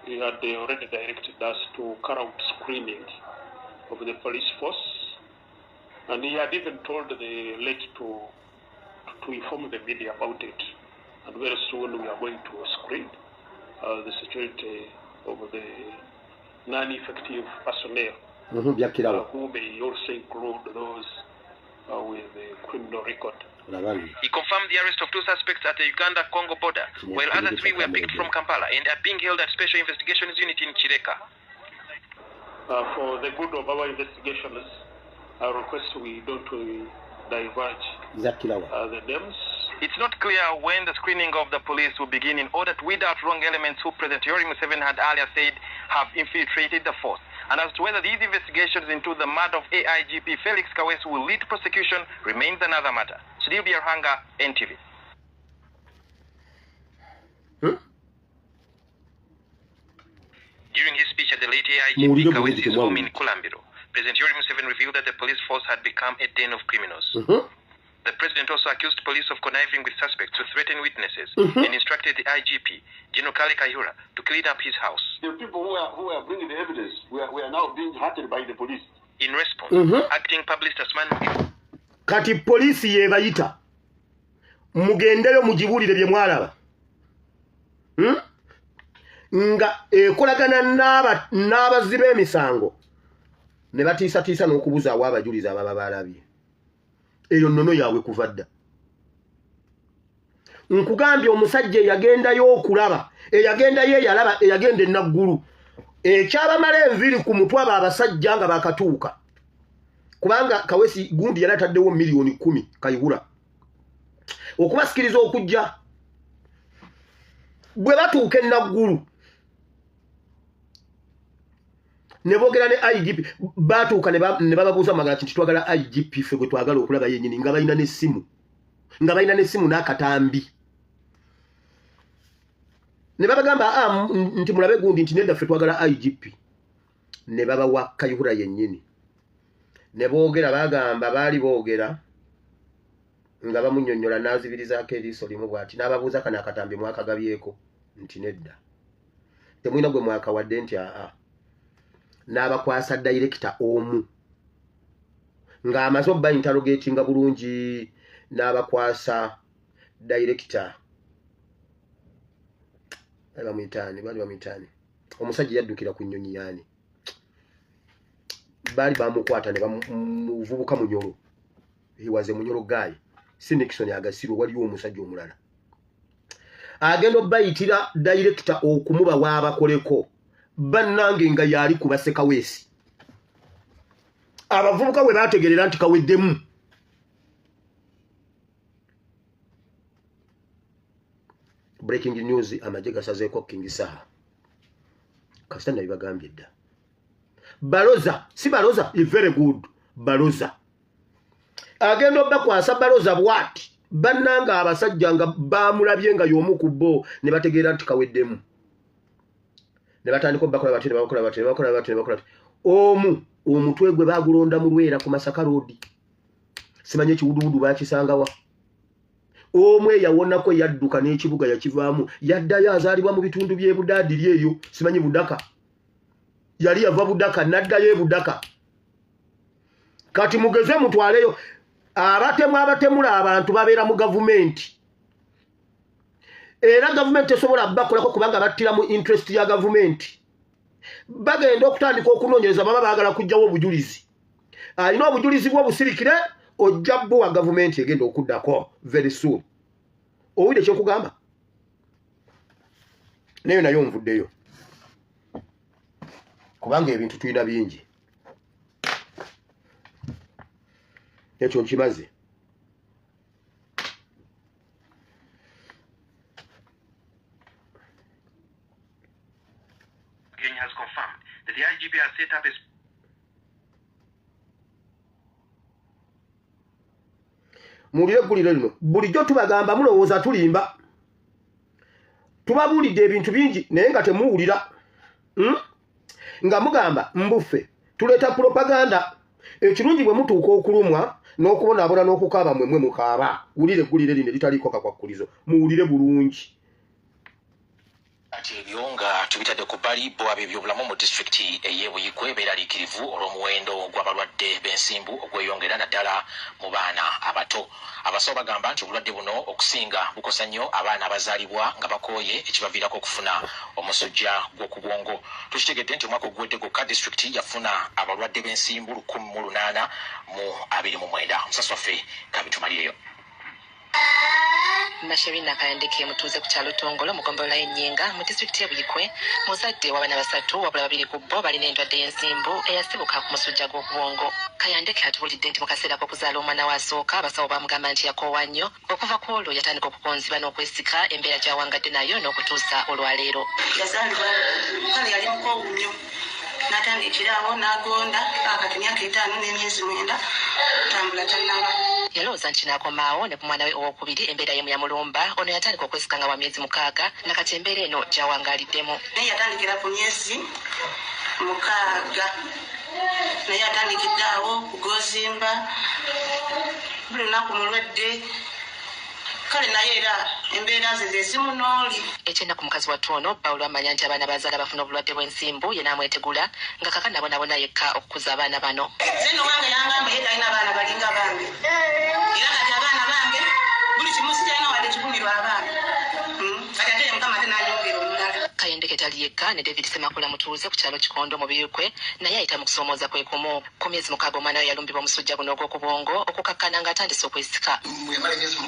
he had already directed us to carry out screening of the police force, and he had even told the late to inform the media about it. And very soon we are going to screen the security of the non-effective personnel,
Byakkirawa.
who may also include those with the criminal record.
Olaba nno.
He confirmed the arrest of two suspects at the Uganda-Congo border, while other three were picked from Kampala and are being held at Special Investigations Unit in Chireka.
For the good of our investigations, I request we don't diverge
Zakkirawa.
The names.
It's not clear when the screening of the police will begin in order to weed out wrong elements who President Yoweri Museveni had earlier said have infiltrated the force. And as to whether these investigations into the murder of AIGP Felix Kawesi will lead to prosecution remains another matter. Sudhir Bierhanga, NTV. During his speech at the late AIGP
Muwulire bulungi
Kawesi's home in
temwawulidde.
Kulambiro, President Yoweri Museveni revealed that the police force had become a den of criminals. The president also accused police of conniving with suspects to threaten witnesses and instructed the IGP, General Kale Kayihura, to clean up his house.
The people who are bringing the evidence were now being hunted by the police.
In response, acting publicist Asman Mugenyi
Kati poliisi yeebayita mugendeyo mugibuulire bye mwalaba. Nga ekolagana n'abazzi b'emisango ne batiisatiisa n'okubuzaawo abajulizi ababa balabye. Eyo nnono yaabwe kuva dda. Nkugambye, omusajja eyagendayo okulaba, eyagendayo, eyalaba, eyagenda enaggulu, ekyabamala enviiri ku mutwe, abo abasajja nga bakatuuka, kubanga Kawesi gundi yali ataddewo miliyoni 10 Kayihura okubasikiriza okujja. Bwe batuuka enaggulu ne boogera ne IGP, batuuka ne bababuuza magala nti twagala IGP, ffe gwe twagala okulaba yennyini, nga balina n'essimu, nga balina n'essimu n'akatambi, ne babagamba, "Ah, nti mulabe gundi," nti nedda, ffe twagala IGP. Ne babawa Kayihura yennyini ne boogera. Bagamba baali boogera nga bamunnyonnyola, n'azibirizaako eriiso limu bw'ati, n'ababuuza, "Kano akatambi mwakagabyeko?" Nti nedda. "Temulina gwe mwakawadde?" Nti aa. N'abakwasa dayirekita omu ng'amaze obba interrogatinga bulungi, n'abakwasa dayirekita. Bali bamuyitaani? Baali bamuyitaani? Omusajja yaddukira ku nnyonyi yaani? Baali bamukwata ne bamuvubuka Munyoro. He was a Munyoro guy, si Nixon Agasirwe. Waliwo omusajja omulala agenda obayitira dayirekita okumuba waabakoleko. Bannange, nga yali ku basekaweesi. Abavubuka bwe baategerera nti kaweddemu, breaking news, amagye gasazeeko King Saha. Kasita nabibagambye dda. Baloza, si Baloza, very good. Baloza agenda obbakwasa Baloza bwati. Bannanga, abasajja nga bamulabye nga y'omu ku bo, ne bategeera nti kaweddemu, ne batandika obbakola bati, ne bakola bati, ne bakola bati, ne bakola bati. Omu omutwe gwe bagulonda mu Lwera ku Masaka Road, simanyi ekiwuduwudu bakisangawa. Omu eyawonako yadduka n'ekibuga yakivaamu, yaddayo azaalibwa mu bitundu by'e Budaadiri eyo, simanyi Budaka, yali yava Budaka n'addayo e Budaka. Kati mugeze mutwaleyo abatemu abatemula abantu babeera mu gavumenti, era gavumenti tesobola bakolako kubanga battira mu interest ya gavumenti. Bagenda okutandika okunoonyereza, baba baagala kuggyawo obujulizi. Alina obujulizi bw'obusirikire. Ojja buwa gavumenti egenda okuddako very soon. Owulire kyokugamba nayo nayo nvuddeyo kubanga ebintu tulina bingi, ekyo nkimaze.
Has confirmed that the IGP has set up a
Muwulire eggulire lino. Bulijjo tubagamba, mulowooza tulimba. Tubabuulidde ebintu bingi naye nga temuwulira, Nga mugamba mbuffe tuleeta propaganda. Ekirungi bwe mutuuka okulumwa n'okubonaabona n'okukaaba, mwe mwe mukaaba. Wulire eggulire lino eritaliiko kakwakkulizo, muwulire bulungi.
Kati ebyo nga tubitadde ku bbali, bo ab'ebyobulamu mu disitulikiti ey'e Buikwe beeraliikirivu olw'omuwendo gw'abalwadde b'ensimbu ogweyongera naddala mu baana abato. Abasawo bagamba nti obulwadde buno okusinga bukosa nnyo abaana abazaalibwa nga bakooye ekibaviirako okufuna omusujja gw'oku bwongo. Tukitegedde nti omwaka oguwedde gwokka disitulikiti yafuna abalwadde b'ensimbu 1829. Omusasi waffe kabitumalireyo.
Masheri Nakayandeke mutuuze ku kyalo Tongolo mu ggombolola y'e Nnyinga mu disitulikiti y'e Buikwe, muzadde w'abaana basatu wabula babiri ku bo balina endwadde y'ensimbu eyasibuka ku musujja gw'okubwongo. Kayandeke atubuulidde nti mu kaseera k'okuzaala omwana we asooka abasawo baamugamba nti yakoowa nnyo, okuva ku olwo yatandika okukonziba n'okwesika, embeera gy'awangadde nayo n'okutuusa olwaleero.
Yazaalibwa kale yali mukoowu nnyo n'atandikira awo n'agonda paka kati myaka 5 n'emyezi 9 tambula tannaba.
Yalowooza nti n'akomaawo ne ku mwana we owookubiri embeera y'emu yamulumba. Ono yatandika okwesika nga wa myezi 6 nakati embeera eno gy'awangaaliddemu.
Naye yatandikira ku myezi 6, naye atandikidde awo kugozimba buli lunaku mulwadde, kale naye era embeera ze zezimu n'oli.
Ekyennaku mukazi wattu ono bba olwamanya nti abaana bazaala bafuna obulwadde bw'ensimbu ye n'amwetegula nga kaka nabonaabona yekka okukuza abaana bano.
Nze nno wange yangamba ye talina baana balinga bange, era kati abaana bange buli kimu sitalina wadde kikumirwa abaana. Kati ate ye Mukama ate n'ayongera omulala.
Kayendeke tali yekka, ne David Semakula mutuuze ku kyalo Kikondo mu Biyukwe naye ayita mu kusoomooza kwe kumu. Ku myezi 6 omwana we yalumbibwa omusujja guno ogw'okubwongo okukakkana ng'atandise okwesika.
Bwe yamala emyezi 6,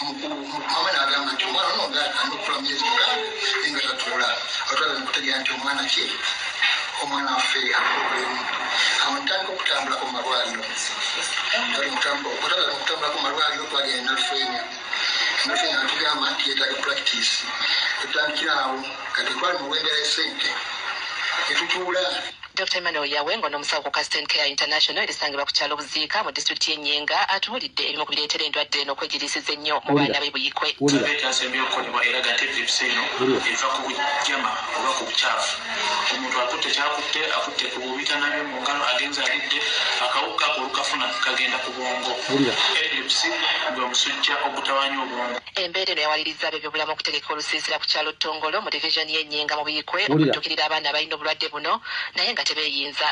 mama n'agamba nti omwana ono nga alina okukula myezi 6 naye nga tatuula. Atwala nekutegeera nti omwana ki, omwana waffe alina awo. Ntandika okutambulako mu malwaliro, otagala okutambulako mu malwaliro. Twagenda Nalufeenya, Nalufeenya natugamba nti yeetaaga practice. Tutandikira awo kati twali mu lwendera esente netutuula.
Dr Emmanuel Yawe nga n'omusawo ku Casten Care International erisangibwa ku kyalo Buziika mu disitulikiti y'e Nyenga atubuulidde ebimu ku bireetera endwadde eno okwegiriisiza ennyo mu baana b'e Buyikwe.
Wulira.
Ekyasembeyo okukolebwa eraga nti epilepsy eno
Wulira.
eva ku bujjama oba ku bukyafu. Omuntu akutte kyakutte, akutte ku bitanabye mu ngalo, agenze alidde akawuka ako, olukafuna kagenda ku bwongo.
Wulira.
Epilepsy gwe musujja ogutawanya obwongo.
Embeera eno yawaliriza ab'ebyobulamu okutegeka olusiisira ku kyalo Ttongolo mu divizoni y'e Nyenga mu Buyikwe
Wulira.
okudduukirira abaana abalina obulwadde buno naye nga tebeeyinza.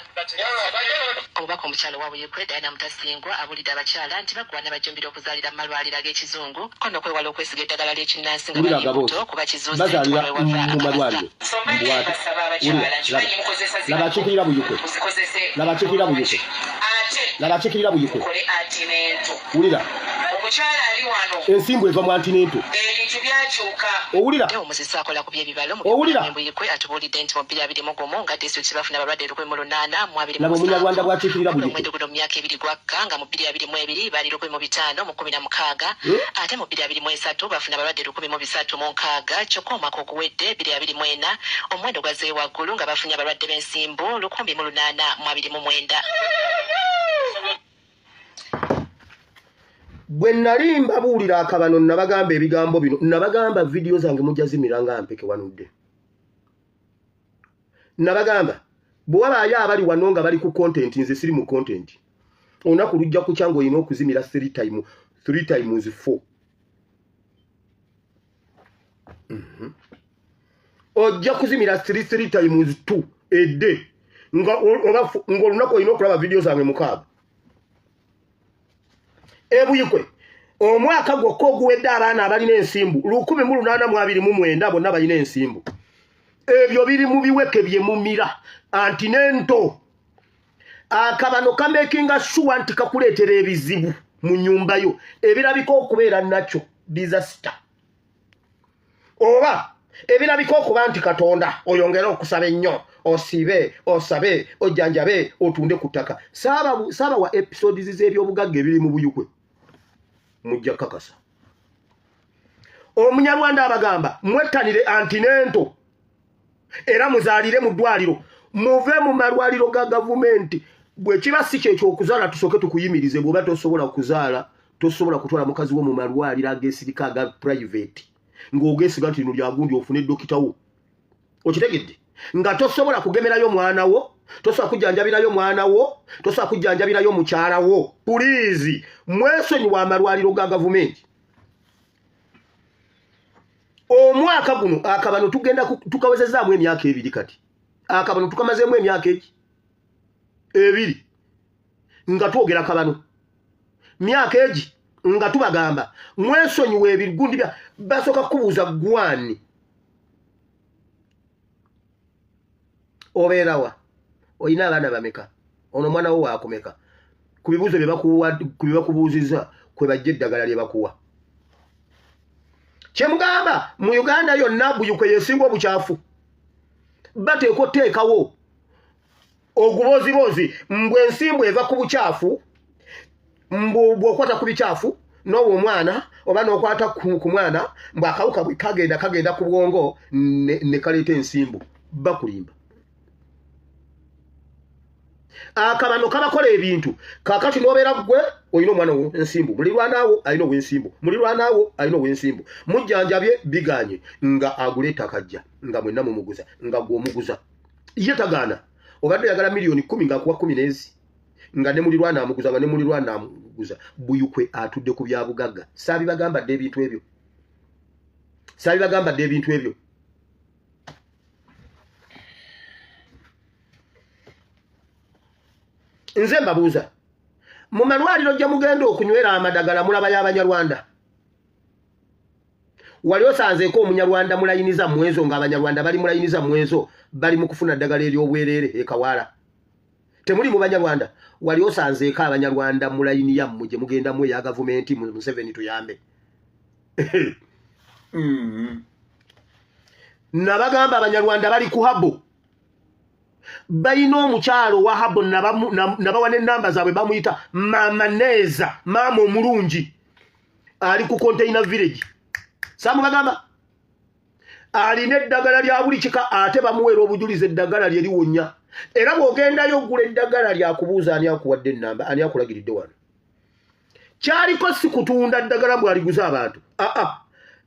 Omubaka omukyalo wa Buyikwe Diana Mutasingwa abuulidde abakyala nti bagwana bajjumbira okuzaalira mu malwaliro ag'ekizungu ko n'okwewala okwesiga eddagala ly'ekinnansi nga
Wulira
bali
agaboozi.
embuto kuba kizuuse nti
Bazaalira
wano wewava
mu
akabasa.
malwaliro mbwate. Wulira, laba, laba akiikirira Buyikwe, laba akiikirira Buyikwe, laba akiikirira Buyikwe. Wulira.
Omukyala ali wano.
Ensimbu eva mu antenatal.
Ebintu byakyuka.
Owulira.
Deo Musisi akola ku by'ebibalo mu
Owulira.
Buyikwe atubuulidde nti mu 2021 nga disitulikiti bafuna abalwadde 1887.
Laba omunyarwanda bw'akiikirira
Wabula
Buyikwe.
omuwendo guno mu myaka 2 gwakka nga mu 2022 baali 516, ate mu 2023 bafuna abalwadde 1360, kyokka omwaka oguwedde 2024 omuwendo gwazzeeyo waggulu nga bafunye abalwadde b'ensimbu 1829.
Bwe nali mbabuulira akabano, nabagamba ebigambo bino, nabagamba vidiyo zange mujja zimira nga mpeke wanudde. Nabagamba bwe wabaayo abali wano nga bali ku content, nze siri mu content. Olunaku lujja kukya ng'olina okuzimira 3 time, 3 times 4. Ojja kuzimira 3 3 times 2 edde nga oba ng'olunaku olina okulaba vidiyo zange 6. Ebuyikwe omwaka gwokka oguwedde abaana abalina ensimbu 1829, bonna balina ensimbu. Ebyo biri mu biweke bye mumira. Antenatal Akabano kamakinga sure nti kakuleetera ebizibu mu nnyumba yo ebirabika okubeera nakyo disaster, oba ebirabika okuba nti Katonda oyongere okusaba ennyo, osibe, osabe, ojjanjabe, otunde ku ttaka. Saaba wa episodes z'ebyobugagga ebiri mu Buyukwe, mujja kakasa. Omunyarwanda abagamba mwettanire antinento era muzaalire mu ddwaliro, muve mu malwaliro ga gavumenti. Bwe kiba si kyekyo okuzaala, tusooke tukuyimirize. Bw'oba tosobola kuzaala, tosobola kutwala mukazi wo mu malwaliro ageesirika aga private ng'ogeesiga nti lino lyagundi, ofune dokita wo, okitegedde, nga tosobola kugemerayo mwana wo, tosobola kujjanjabirayo mwana wo, tosobola kujjanjabirayo mukyala wo. Please, mwesonyiwa amalwaliro ga gavumenti. Omwaka guno akabano tugenda tukawezezaamu emyaka 2. Kati akabano tukamazeemu emyaka egi 2 nga twogera kabano, myaka egi nga tubagamba mwesonyiwa ebigundi bya basooka kukubuuza gwani, obeerawa, olina abaana bameka, ono omwana wo waakumeka. Ku bibuuzo ku bye bakubuuzizza kwe bajja eddagala lye bakuwa. Kyemugamba mu Uganda yonna Buyukwe yesinga obukyafu. Bateekwa oteekawo ogubozibozi mbwe ensimbu eva ku bukyafu, mbu bw'okwata ku bikyafu n'owa omwana oba n'okwata ku mwana, mbw akawuka bwe kagenda kagenda ku bwongo ne kaleeta ensimbu. Bakulimba. Akabano kabakola ebintu. Kakati n'obeera ggwe olina omwana ow'ensimbu, mulirwanaawo alina ow'ensimbu, mulirwanaawo alina ow'ensimbu, mujjanjabye biganye, nga agula ettaka ajja nga mwenna mumuguza, nga gwe omuguza ye tagaana. Obadde oyagala miliyoni 10, ng'akuwa 10 n'ezi, nga ne mulirwana amuguza, nga ne mulirwana amuguza. Buyukwe atudde ku byabugagga. Saabibagamba dde ebintu ebyo, saabibagamba dde ebintu ebyo. Nze mbabuuza, mu malwaliro gye mugenda okunywera amadagala mulabayo Abanyarwanda? Wali osanzeeko Omunyarwanda mu layini zammwe ezo, ng'Abanyarwanda bali mu layini zammwe ezo, bali mu kufuna ddagala ery'obwereere ekawaala? Temuli mu Banyarwanda. Wali osanzeeko Abanyarwanda mu layini yammwe gye mugendamu eya gavumenti? Mu Museveni tuyambe. Nabagamba Abanyarwanda bali ku herbal, balina omukyalo wa herbal, nabawa n'ennamba zaabwe, bamuyita Mama Neeza, maama omulungi ali ku Container Village. Samubagamba alina eddagala lya buli kika, ate bamuweera obujulizi eddagala lye liwonya. Era bw'ogendayo ogula eddagala lyakubuuza ani akuwadde ennamba, ani akulagiridde wano. Kyaliko si kutunda ddagala bw'aliguza abantu, aa,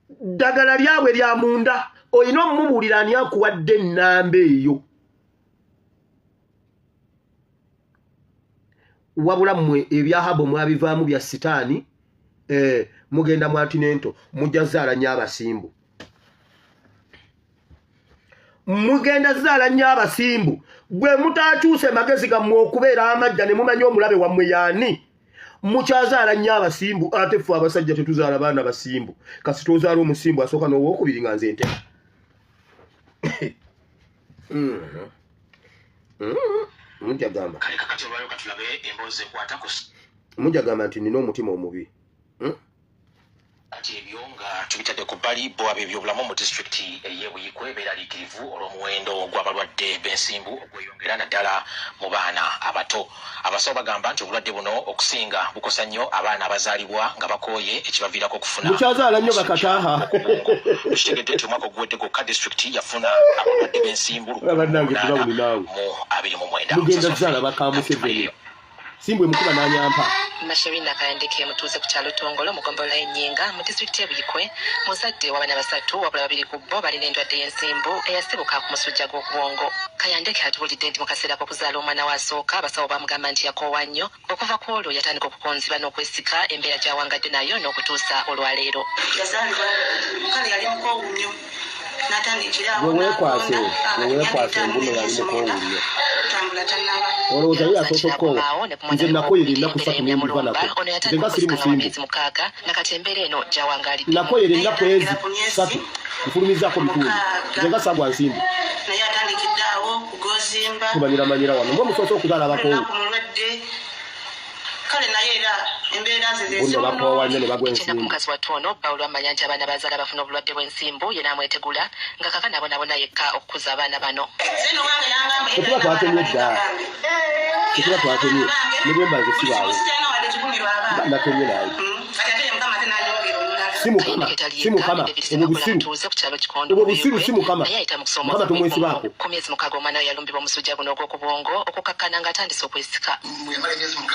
ddagala lyabwe lya munda, olina omumubuulira ani akuwadde ennamba eyo. Wabula mmwe ebya herbal mwabivaamu bya sitaani. Mugenda mwatinento, mujja zaala nnyo abasimbu, mugenda zaala nnyo abasimbu. Bwe mutakyuse magezi gammwe okubeera amajja ne mumanya omulabe wammwe yaani, mukyazaala nnyo abasimbu. Ate ffe abasajja tetuzaala baana basimbu. Kasita ozaala omusimbu asooka n'owokubiri nga nze ntema. Mujja gamba
Kale kakati olwaliro katulabe emboozi ekwata ku
mujja gamba nti nina omutima omubi.
Kati ebyo nga tubitadde ku bbali, bo ab'ebyobulamu mu disitulikiti ey'e Buyikwe beeraliikirivu olw'omuwendo gw'abalwadde b'ensimbu ogweyongera, naddala mu baana abato. Abasawo bagamba nti obulwadde buno okusinga bukosa nnyo abaana abazaalibwa nga bakooye, ekibaviirako okufuna
Mukyazaala nnyo bakataaha.
Kitegedde nti omwaka oguwedde gwokka disitulikiti yafuna abalwadde b'ensimbu
Bannange, tebawuli naawe.
mu 29.
Mugenda zaala baka Museveni, simbwe mukuba n'anyampa.
Masherina Kayandeke mutuuze ku kyalo Tongolo mu ggombolola y'Ennyinga mu disitulikiti y'e Buyikwe, muzadde w'abaana basatu, wabula babiri ku bo balina endwadde y'ensimbu eyasibuka ku musujja gw'okubwongo. Kayandeke atubuulidde nti mu kaseera k'okuzaala omwana we asooka, abasawo baamugamba nti yakoowa nnyo. Okuva ku olwo yatandika okukonziba n'okwesika, embeera gy'awangadde nayo n'okutuusa olwaleero.
Yazaalibwa kale yali mukoowu nnyo.
Gwe weekwase, gwe weekwase mbuno yali mukoowuliro. Olowooza ye asoose okukoowa? Nze nakoyera ennaku ssatu ne mbiva nako. Nze nga siri musimbu. Nakoyera ennaku ezi ssatu nfulumizzaako bitundu. Nze nga saagwa nsimbi. Tumanyiramanyira wano. Mwe musoose okuzaala abakoowu.
Kale naye era embeera ze
Bunno bakoowa nnyo ne bagwa
Ekyennaku
ensimbi.
mukazi wattu ono bba olwamanya nti abaana b'azaala bafuna obulwadde bw'ensimbu ye n'amwetegula nga kaakano abonaabona yekka okukuza abaana bano.
Tetuba twatemye dda. Tetuba twatemye. Ne bwe mba nze sibaawo. Mba natemye naye. Si Mukama, si Mukama, obwo busiru.
Mutuuze ku kyalo Kikondo
Obwo
mu
busiru
Buyikwe,
si Mukama.
naye ayita mu kusoomooza
Mukama tumwesibaako.
Ku myezi 6 omwana we yalumbibwa omusujja guno ogw'oku bwongo okukakkana ng'atandise okwesika.
Bwe yamala emyezi 6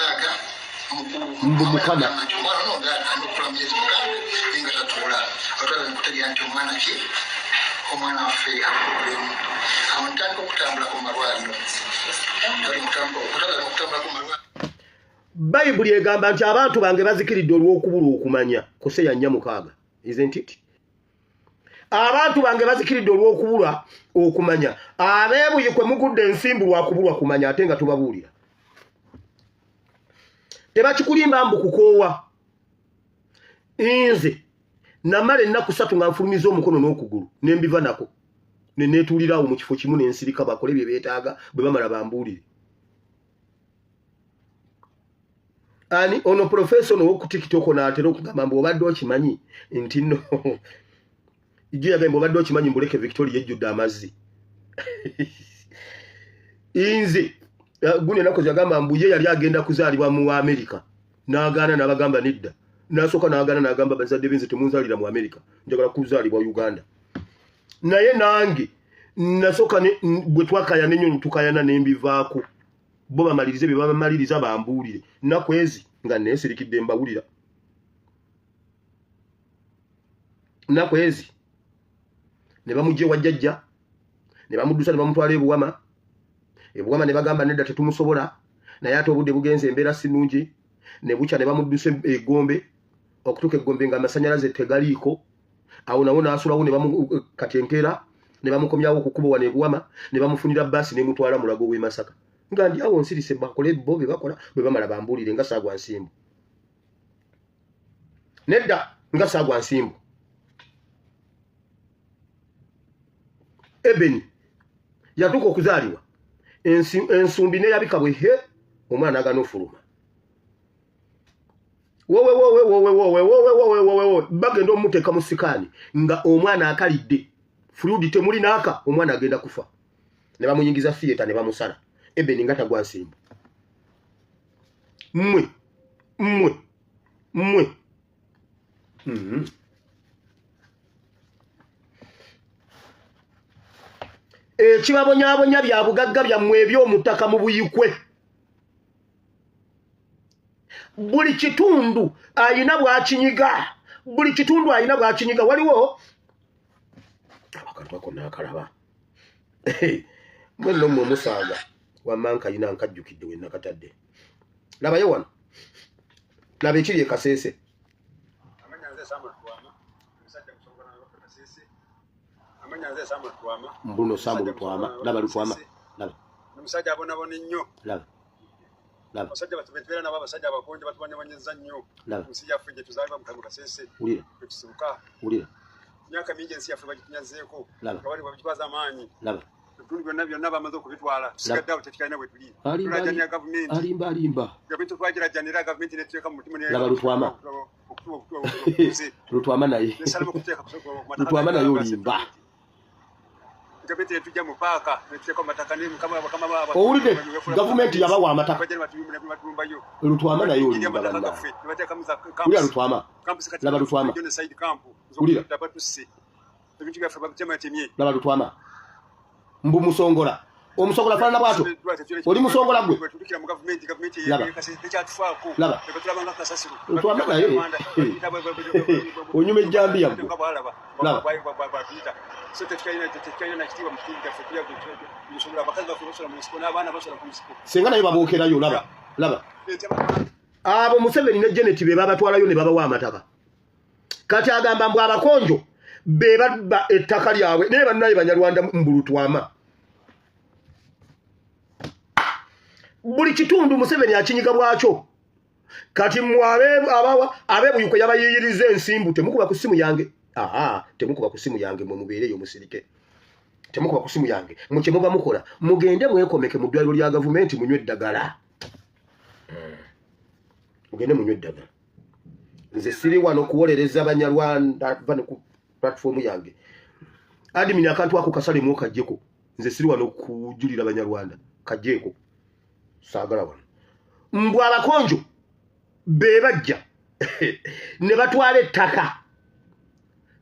Mbu Mukama.
Nti omwana ono nga alina okukula myezi 6 naye nga tatuula. Otwala nkutegeera nti omwana ki? Omwana waffe aliko obulemu. Awo ntandika okutambula ku malwaliro. Okutambula ku malwaliro.
Bayibuli egamba nti abantu bange bazikiridde olw'okubulwa okumanya. Koseya 4:6. Isn't it? Abantu bange bazikiridde olw'okubulwa okumanya. Abeebuyikwe mugudde ensimbu lwa kubulwa kumanya ate nga tubabuulira. Tebakikulimba mbu kukoowa. Nze namala ennaku 3 nga nfulumiza omukono n'okugulu ne mbiva nako. Ne neetuulira awo mu kifo kimu ne nsirika bakole bye beetaaga bwe bamala bambuulire. Ani ono professor ono w'oku TikTok n'atera okugamba mbu obadde okimanyi nti nno ijjo yagambye mbu obadde okimanyi mbu Lake Victoria ejjudde amazzi. Nze guno ennaku yagamba mbu ye yali agenda kuzaalibwa mu Amerika n'agaana n'abagamba nedda. N'asooka n'agaana n'agamba bazadde be nze temunzaalira mu Amerika, njagala kuzaalibwa Uganda. Naye nange nasooka bwe twakayana ennyo ne tukayana ne mbivaako. Bo bamalirize bye bamaliriza bambuulire. Nnaku ezi nga neesirikidde mbawulira. Nnaku ezi ne bamuggya ewa jjajja, ne bamuddusa ne bamutwala e Buwama. E Buwama ne bagamba nedda tetumusobola, naye ate obudde bugenze embeera si nnungi. Ne bukya ne bamuddusa e Gombe, okutuuka e Gombe ng'amasannyalaze tegaliiko. Awo nawo n'asulawo ne kati enkeera ne bamukomyawo ku kkubo wano e Buwama, ne bamufunira bbaasi n'emutwala Mulago w'e Masaka. Nga ndi awo nsirise bakole bo bye bakola, bwe bamala bambuulire nga saagwa nsimbu. Nedda nga saagwa nsimbu. Ebeni yatuuka okuzaalibwa ensumbi n'eyabika bwe he omwana n'agaana ofuluma. Wowe wowe wowe wowe wowe wowe wowe wowe bagenda omuteeka mu sikaani nga omwana akalidde fluid temuli n'aka omwana agenda kufa. Ne bamuyingiza theatre ne bamusala. Ebeni nga tagwa nsimbu. Mmwe mmwe mmwe. Ekibabonyaabonya bya bugagga byammwe eby'omutaka mu Buyikwe. Buli kitundu ayina bw'akinyiga. Buli kitundu ayina bw'akinyiga. Waliwo akantu ako n'akalaba. Mwe nno mmwe musaaga. Wamma nkayina nkajjukidde we nakatadde. Labayo wano. Laba ekiri e Kasese. Mbuno Samu Lutwama. Laba Lutwama. Laba.
Omusajja abonabona ennyo.
Laba. Laba.
Abasajja batubeera nabo abasajja abakonje batubanyabanyizza nnyo.
Laba.
Ensi yaffe gye tuzaalibwa mu Kasese.
Wulira.
Gye tusibuka.
Wulira.
Myaka mingi ensi yaffe bagitunyazeeko.
Laba.
Nga bali babitwaza amaanyi.
Laba.
Ebitundu byonna byonna bamaze okubitwala. Tusigadde awo tetukyalina bwe tuli.
Alimba,
Tulajjanira gavumenti.
alimba, alimba.
Gavumenti twagirajjanira gavumenti n'etuteeka mu mutima ne-
Laba Lutwama. Lutwama naye.
Nesalamu okuteeka ku mataka
Lutwama naye olimba.
Gavumenti netujja mu paaka netuteeka mu mataka ne mukama bakama baabwe.
Owulidde gavumenti yabawa amataka.
Bajja ne batulumbayo.
Lutwama naye olimba
Amataka
bannange.
gaffe ne bateekamu za campus.
Wulira Lutwama.
Campus kati
Laba Lutwama.
Genocide camp.
Wulira.
Batusse. Ebintu byaffe babitematemye.
Laba Lutwama. Mbu musongola. Omusongola faanana bw'atyo. Oli musongola gwe.
Tulikira mu gavumenti, gavumenti
Laba.
tekyatufaako.
Laba.
Ne batulaba nga kasasiro.
Lutwama naye. Onyuma ejjambiya ggwe.
Laba.
Laba.
Batuyita. So tetukyalina na kitiibwa mu kitundu kyaffe. Tusobola abakazi baffe basula mu nsiko n'abaana basula ku nsiko.
Singa naye babookerayo laba. Laba. Abo Museveni ne Janet be babatwalayo ne babawa amataka. Kati agamba mbu abakonjo Be babba ettaka lyabwe naye bannaye Banyarwanda mbulutwama. Buli kitundu Museveni akinyiga bwakyo. Kati mmwe ab'ebuyuko yabayiiyiriza ensimbu, temukuba ku ssimu yange. Aha, temukuba ku ssimu yange, mwe mubeereyo musirike. Temukuba ku ssimu yange. Mu kye muba mukola, mugende mwekomeke mu ddwaliro lya gavumenti munywe eddagala. Mugende munywe eddagala. Nze siri wano kuwolereza Banyarwanda, va ne ku platform yange. Admin akantu ako kasalemu okaggyeko. Nze siri wano kujulira Banyarwanda, kaggyeko. Saagala wano. Mbu abakonjo be bajja ne batwala ettaka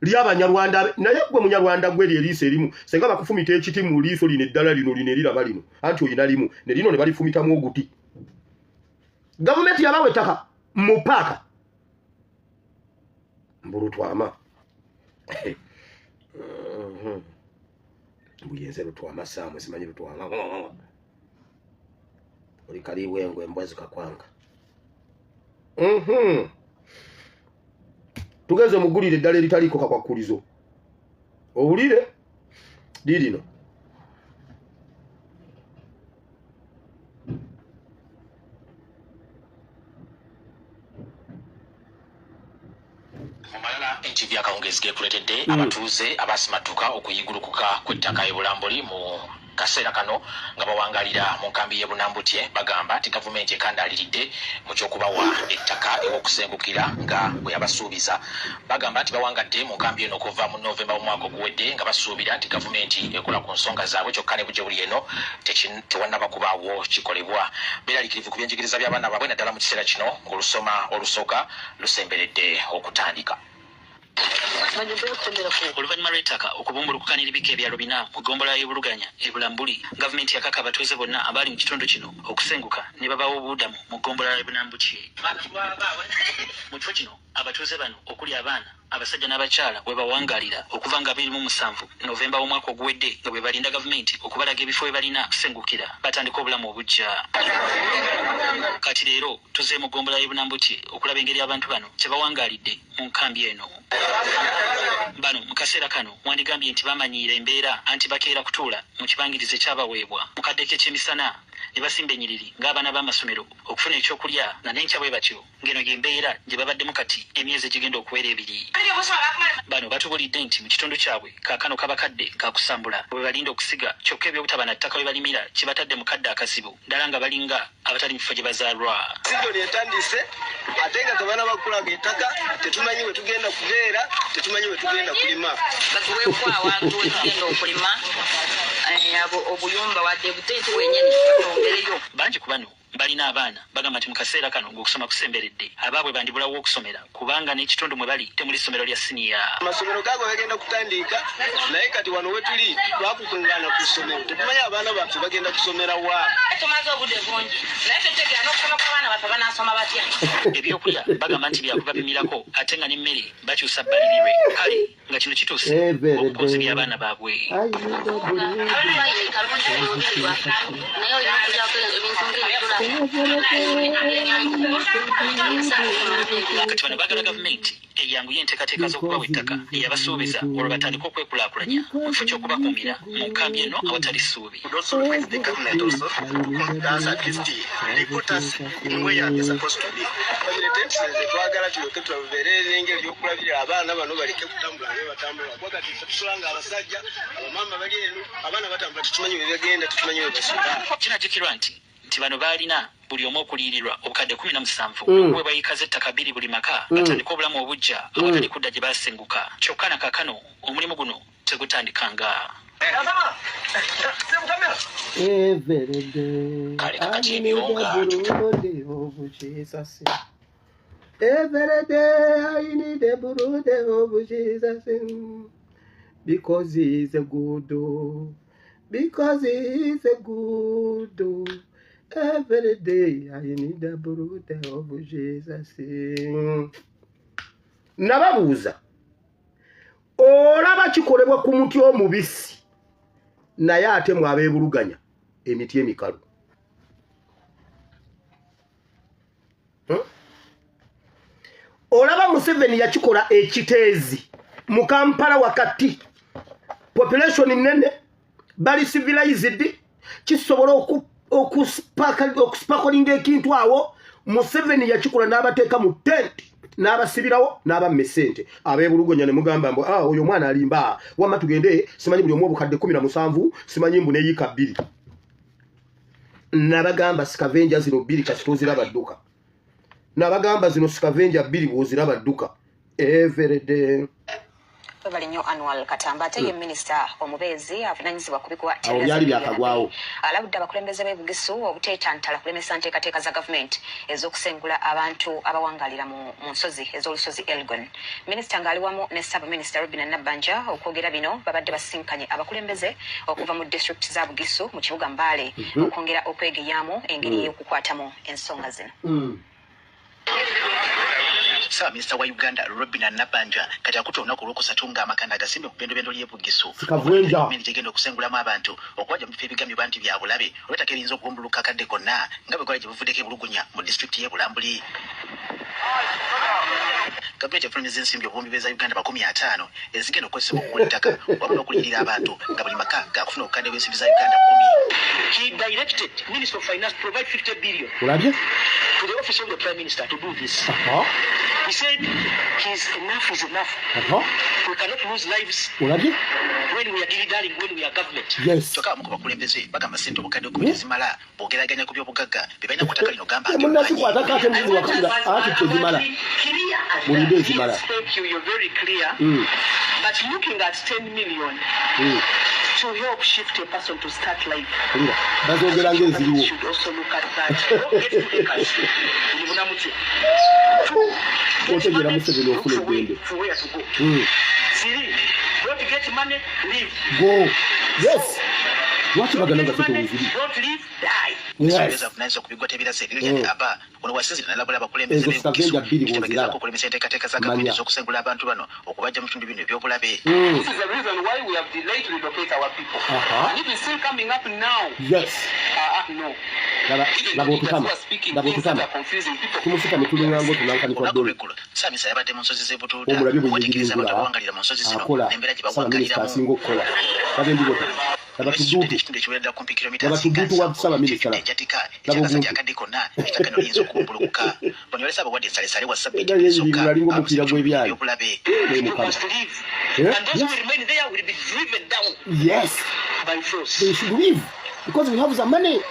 ly'Abanyarwanda. Naye gwe Munyarwanda gwe eryo eriiso erimu, senga bakufumita ekiti mu liiso lino eddala lino lino eriraba lino, anti olina limu ne lino ne balifumitamu oguti. Gavumenti yabawa ettaka mu paaka mbulutwama. Mbuyenze lutwama saamu simanyi lutwama oli kaliibwa engwe embwa zikakwanga. Tugenze mugulire eddala eritaliiko kakwakkulizo, owulire liirino.
Mu malala NTV akawungeezi gekuleetedde abatuuze abasimattuka okuyigulukuka kw'ettaka e Bulambuli mu kaseera kano nga bawangalira mu nkambi y'e Bunambutye bagamba nti gavumenti ekandaaliridde mu ky'okubawa ettaka ew'okusengukira nga bwe yabasuubiza. Bagamba nti bawangadde mu nkambi eno okuva mu Novemba w'omwaka oguwedde nga basuubira nti gavumenti ekola ku nsonga zaabwe, kyokka ne bujje buli eno tewannaba kubaawo kikolebwa. Beeraliikirivu ku byenjigiriza by'abaana baabwe naddala mu kiseera kino ng'olusoma olusooka lusemberedde okutandika.
Oluvannyuma lw'ettaka okubumbulukuka n'eribikka ebyalo bina mu ggombolola y'e Buluganya e Bulambuli, gavumenti yakaka abatuuze bonna abaali mu kitundu kino okusenguka ne babawa obubudamu mu ggombolola y'e Bunambutye. Mu kifo kino abatuuze bano okuli abaana, abasajja n'abakyala we bawangaalira okuva nga 27 Novemba w'omwaka oguwedde nga bwe balinda gavumenti okubalaga ebifo we balina okusengukira batandike obulamu obuggya. Kati leero tuzze mu ggombolola y'e Bunambutye okulaba engeri abantu bano gye bawangaalidde mu nkambi eno. Bano mu kaseera kano wandigambye nti bamanyiira embeera anti bakeera kutuula mu kibangirizi ekyabaweebwa mu kadde k'ekyemisana ne basimba ennyiriri ng'abaana b'amasomero okufuna ekyokulya nga n'enkya bwe batyo, ng'eno y'embeera gye babaddemu kati emyezi egigenda okuwera ebiri. Bano batubulidde nti mu kitundu kyabwe kaakano kaba kadde ka kusambula bwe balinda okusiga, kyokka eby'obutaba na ttaka we balimira kibatadde mu kadde akazibu ddala nga balinga abatali mu kifo gye bazaalwa.
Sizoni etandise ate nga tebanaba kukulaga ettaka, tetumanyi we tugenda kubeera, tetumanyi we tugenda kulima.
Batuweeko awantu we tugenda okulima, abo obuyumba wadde butenti bwenyini batwongereyo.
Bangi ku bano balina abaana bagamba nti mu kaseera kano ng'okusoma kusemberedde, abaabwe bandibulawo okusomera kubanga n'ekitundu mwe bali temuli ssomero lya siniya.
Amasomero gaago gagenda kutandika, naye kati wano wetuli twakukungaana ku ssomero, tetumanyi abaana baffe bagenda kusomera wa.
Tumaze obudde bungi naye tetutegeera n'okusoma kw'abaana baffe banaasoma batya.
Ebyokulya bagamba nti byakubapimirako ate nga n'emmere bakyusa bbalirirwe, kale nga kino kituuse okukonzibya abaana baabwe.
Abaana bayiika bulungi bulubirirwa naye olina okulyako ebintu ng'ebitula.
Kati bano baagala gavumenti eyanguye enteekateeka z'okubawa ettaka eyabasuubiza olwo batandike okwekulaakulanya mu kifo ky'okubakuumira mu nkambi eno awatali ssuubi.
Would also request the government also to consider us, at least they put us in where they're supposed to be. Family tents ze twagala tulyoke tubeere n'engeri y'okulabirira abaana bano baleke kutambula nga batambula, kuba kati ffe tusula nga abasajja, abamaama bali eno, abaana batambula, tetumanyi we bagenda, tetumanyi we basula.
Kinajjukirwa nti bano baalina buli omu okuliyirirwa obukadde 17 okuweebwa yiika z'ettaka bbiri buli maka batandike obulamu obuggya awatali kudda gye baasenguka, kyokka na kaakano omulimu guno tegutandikanga.
Every day
Kale
I
kakati
need
ebyo
the
nga
blood of Jesus. Every day I need the blood of Jesus. Because he is a good, because he is a good. Every day I need the blood of Jesus. Nababuuza, olaba kikolebwa ku muti omubisi, naye ate mwabeebuluganya emiti emikalu. Olaba Museveni yakikola ekiteezi. Mu Kampala wakati population nene, bali civilized, kisobola okusparkinga ekintu awo. Museveni yakikola n'abateeka mu tent, n'abasibirawo, n'abamma essente. Ab'ebulugonya ne mugamba mbu, "Ah, oyo omwana alimba, wamma tugende, simanyi buli omu obukadde 17, simanyi mbu neyiika 2." Nabagamba scavenger zino bbiri kasita oziraba dduka. Nabagamba zino scavenger bbiri bw'oziraba dduka everyday.
Webale nnyo Anwar Katamba. Ate ye minisita omubeezi avunanyizibwa ku bikuwa
Awo byali byakagwawo.
alabudde abakulembeze b'e Bugisu obuteetantala kulemesa nteekateeka za gavumenti ez'okusengula abantu abawangalira mu nsozi ez'olusozi Elgon. Minisita ng'ali wamu ne ssaabaminisita Robina Nabbanja okwogera bino babadde basisinkanye abakulembeze okuva mu disitulikiti za Bugisu mu kibuga Mbaale okwongera okwegeyaamu engeri y'okukwatamu ensonga zino.
Ssaabaminisita wa Uganda Robina Nabbanja kati akutte olunaku olwokusatu ng'amakanda agasimbye ku bendobendo ly'e Bugisu.
Scavenger.
Gavumenti gyegenda okusengulamu abantu okubajja mu bifo ebigambibwa nti bya bulabe olw'ettaka eriyinza okubumbuluka akadde konna, nga bwe gwali gye buvuddeko ebulugunya mu disitulikiti y'e Bulambuli. Gavumenti efulumiza ensimbi obuwumbi bweza Uganda 50 ezigenda okukozesebwa okugula ettaka wamu n'okuliyirira abantu, nga buli maka gakufuna obukadde bw'ensimbi za Uganda 10.
He directed Minister of Finance to provide 50 billion
Olabye?
to the office of the Prime Minister to do this. He said, "He's enough is enough. We cannot lose lives
Olabye?
when we are dilly-dallying when we are government."
Yes.
Kyokka abamu ku bakulembeze bagamba ssente obukadde 10 tezimala bw'ogeraganya ku by'obugagga bye balina ku ttaka lino, gamba nti
Munazikwatako ate muzi wakabira anti tezimala. Mulinde ezimala.
Yes, thank you. You're very clear. But looking at 10 million to help shift a person to start life.
Olira bazoogera ng'eziriwo.
Should also look at that. Don't get 2 acres in Bunamutse.
Otegeera Museveni ofuna eddembe.
For where to go. Three, don't get money, leave.
Go, yes. Lwaki baganda nga ffe teweziri?
Don't leave, die.
Yes.
Avunanyizibwa ku bigwa tebirase Lilian Aba ono wasinzira nalabula abakulembeze
Ezo
b'e Bugisu
scavenger bbiri
nti
bw'oziraba.
bagezaako okulemesa enteekateeka za gavumenti
Manya.
ez'okusengula abantu bano okubajja mu bitundu bino eby'obulabe.
This is the reason why we have delayed to relocate our people. And if it's still coming up now, no.
Laba, laba otutama, laba otutama, tumusitame, tulinganga otunankanikwa
Olunaku
ddole.
lw'eggulo ssaaminisita yabadde mu nsozi z'e Butuuda
Omulabye bwe
okwetegereza abantu
yeyiringula
abawangalira mu nsozi zino
akola.
n'embeera gye
Ssaabaminisita
bawangaliramu.
asinga okukola. Laba endigota, laba tudduutu.
Ekitundu ekiwerera ddala kumpi kilomita
Laba
zinga
tudduutu wa ssaabaminisita, laba.
enjatika
Laba
ekyakasajja
obuntu.
akadde konna ettaka lino liyinza okubumbulukuka. Bano balese abawadde ensalesale wa sabbiiti
Era
zokka
yeyiringula alinga omupiira gw'ebyayi.
ebyobulabe.
Naye Mukama.
Must leave.
Eh?
And those
Yes.
who remain there will be driven down by force.
They should leave because we have the money.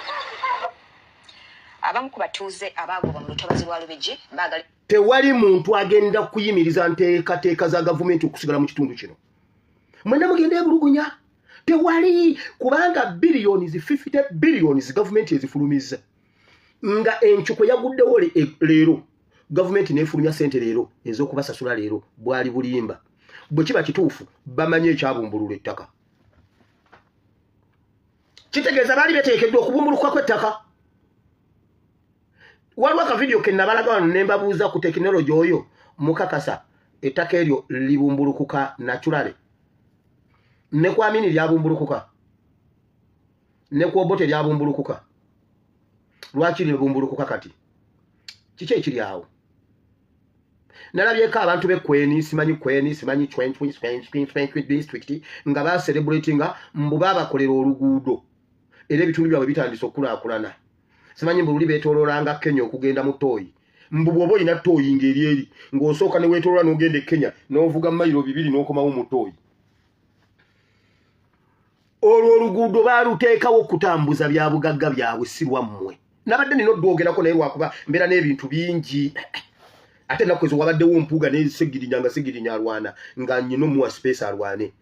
Abamu ku batuuze abaagobwa mu lutobazi lwa Lubigi baagala
Tewali muntu agenda kuyimiriza nteekateeka za gavumenti okusigala mu kitundu kino. Mwena mugenda ebulugunya, tewali, kubanga billions, 50 billions gavumenti ezifulumiza nga enkiko yaguddewo leero, gavumenti nefulumya sente leero ez'okubasasula leero. Bwali bulimba. Bwe kiba kituufu, bamanyi ekyabumbulula ettaka, kitegeeza baali beteekeddwa okubumbulukuka kw'ettaka. Waliwo akavidiyo ke nabalaga wano ne mbabuuza ku tekinologi oyo mukakasa ettaka eryo libumbulukuka naturally? Ne ku Amini lyabumbulukuka, ne ku Obote lyabumbulukuka. Lwaki libumbulukuka kati? Kiki ekiri awo? Nalabyeko abantu b'Ekweni, simanyi Kweni, simanyi Chwenkwi district, nga bacelebratinga mbu baabakolera oluguudo era ebitundu byabwe bitandise okukulaakulana. Simanyi mbu luli beetooloolanga Kenya okugenda mu ttooyi, mbu bw'oba olina ttooyi ng'eri eri ng'osooka ne weetooloola n'ogenda e Kenya n'ovuga mayiro 2 n'okomawo mu ttooyi. Olwo oluguudo baaluteekawo okutambuza bya bugagga byabwe, si lwammwe. Nabadde nina oddwogerako naye lwakuba mbeera n'ebintu bingi, ate ennaku ezo wabaddewo Mpuuga ne Segirinya, nga Segirinya alwana, nga nyina omuwa space alwane.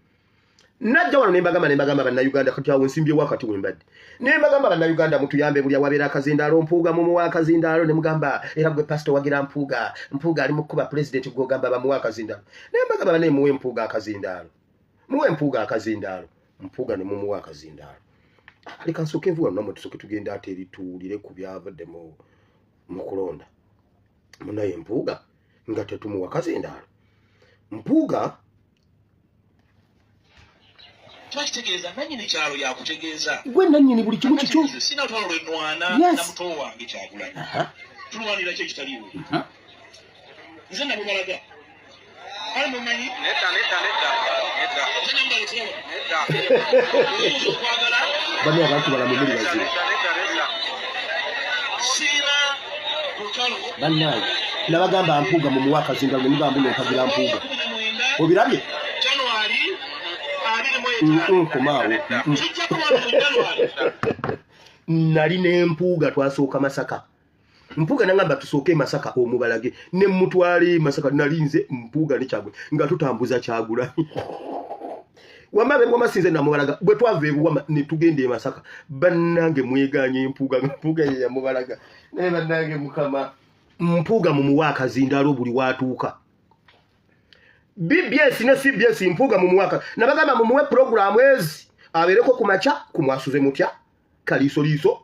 Najja wano nembagamba Bannayuganda, kati awo nsimbyewo akati wembadde, nembagamba Bannayuganda mutuyambe, buli awabeera akazindaalo Mpuuga mumuwa akazindaalo. Ne mugamba era gwe pasito wagira Mpuuga, Mpuuga ali mu kkuba pulezidenti, gwogamba bamuwa akazindaalo. Nembagamba banaye muwe Mpuuga akazindaalo, muwe Mpuuga akazindaalo. Mpuuga ne mumuwa akazindaalo. Leka nsooke nvuga namwe, tusooke tugende ate eri tuwulire ku byavudde mu kulonda. Munaye Mpuuga nga tetumuwa kazindaalo, Mpuuga.
Kitegeeza nanyini kyalo yakutegeeza.
Gwe nannyini buli kimu kikyo.
Sina lutalo lwenwana na muto wange Kyagulanyi. Tulwanira ki ekitaliiwo? Nze nabubalaga.
Bano abantu balamu muli bazibu bannange. Nabagamba Mpuuga mumuwe akazinga, ne mugamba nompagira Mpuuga. Obirabye? Komaawo. Nali ne Mpuuga, twasooka Masaka. Mpuuga nangamba tusooke Masaka omubalage, ne mutwale Masaka. Nali nze Mpuuga ne Kyagwe nga tutambuza Kyagulanyi. Wama be wama sinze namubalaga. Bwe twava ebuwama ne tugenda e Masaka, bannange mweganye Mpuuga, Mpuuga ye yamubalaga. Naye bannange, Mukama, Mpuuga mumuwa akazindaalo buli watuuka. BBS ne CBS, Mpuuga mumuwaka. Nabagamba mumuwe programu ezi, abeereko ku makya kumwasuze mutya kaliisoliiso,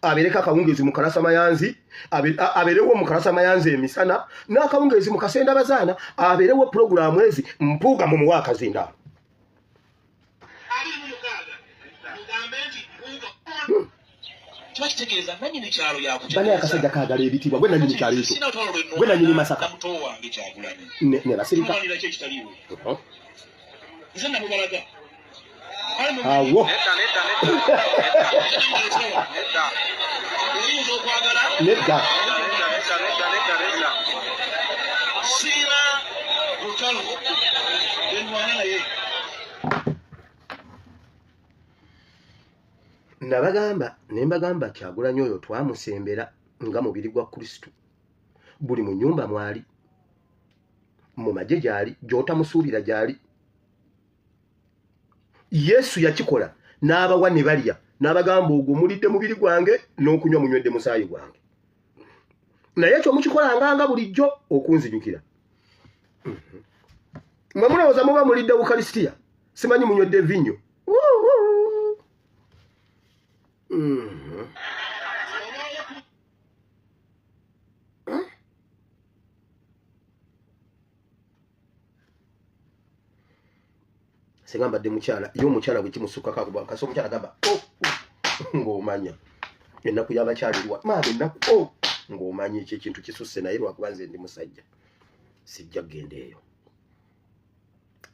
abeereko akawungezi mu Kalasa Mayanzi, abeerewo mu Kalasa Mayanzi emisana n'akawungezi mu Kasenda Bazaana, abeerewo puroguramu ezi. Mpuuga mumuwa akazindaalo.
Kiba kitegeeza nannyini kyalo.
Bani akasajja kaagala ebitiibwa. Gwe nannyini kyalo ekyo, gwe nannyini Masaka.
Muto wange Kyagulanyi
ne basirika.
Ki ekitaliiwo? Nze namubalaga.
Awo.
Oyinza okwagala.
Nedda.
Siina lutalo enwana naye.
Nabagamba ne mbagamba, Kyagulanyi oyo twamusembera nga mubiri gwa Kristo. Buli mu nyumba mwali, mu magye gyali, gy'otamusuubira gyali. Yesu yakikola n'abawa ne balya, n'abagamba, "Ogwo mulidde mubiri gwange, n'okunywa munywedde musaayi gwange, naye ekyo mukikolanga nga bulijjo okunzijukira." Mwe mulowooza muba mulidde Ukalisitiya, simanyi munywedde vinnyo. Senga mbadde mukyala, ye omukyala bwe kimusukkako akuba kasi. Omukyala agamba, "Oh, oh," ng'omanya ennaku y'abakyala eriwa maama ennaku, oh, ng'omanya ekyo ekintu kisusse. Naye lwakuba nze ndi musajja, sijja kugenda eyo.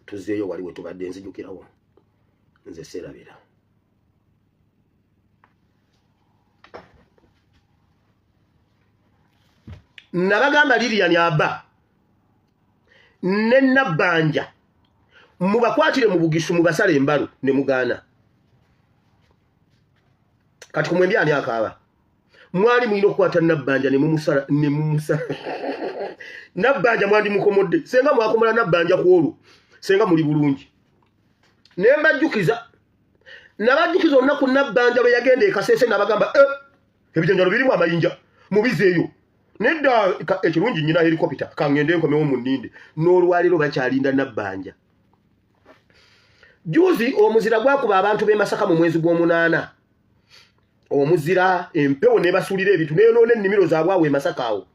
Tuzeeyo wali we tubadde. Nzijukirawo, nze seerabira. Nabagamba Lilian aba ne Nabbanja mubakwatire mu Bugisu, mubasale embalu, ne mugaana. Kati kumwembi ani akaaba? Mwali mulina okukwata Nabbanja ne mumusala, ne mumusala. Nabbanja mwandi mukomodde. Senga mwakomola Nabbanja ku olwo, senga muli bulungi. Ne mbajjukiza, nabajjukiza olunaku Nabbanja lwe yagenda e Kasese, nabagamba, "Eh, ebijanjalo birimu amayinja, mubizeeyo." Nedda, ekirungi nyina helikopita, kangende nkomewo mu nninde. N'olwaleero bakyalinda Nabbanja. Juzi omuzira gwakuba abantu b'e Masaka mu mwezi gw'omunaana, omuzira, empewo nebasuulira ebintu, neyonoona ennimiro zaabwe awo e Masaka awo.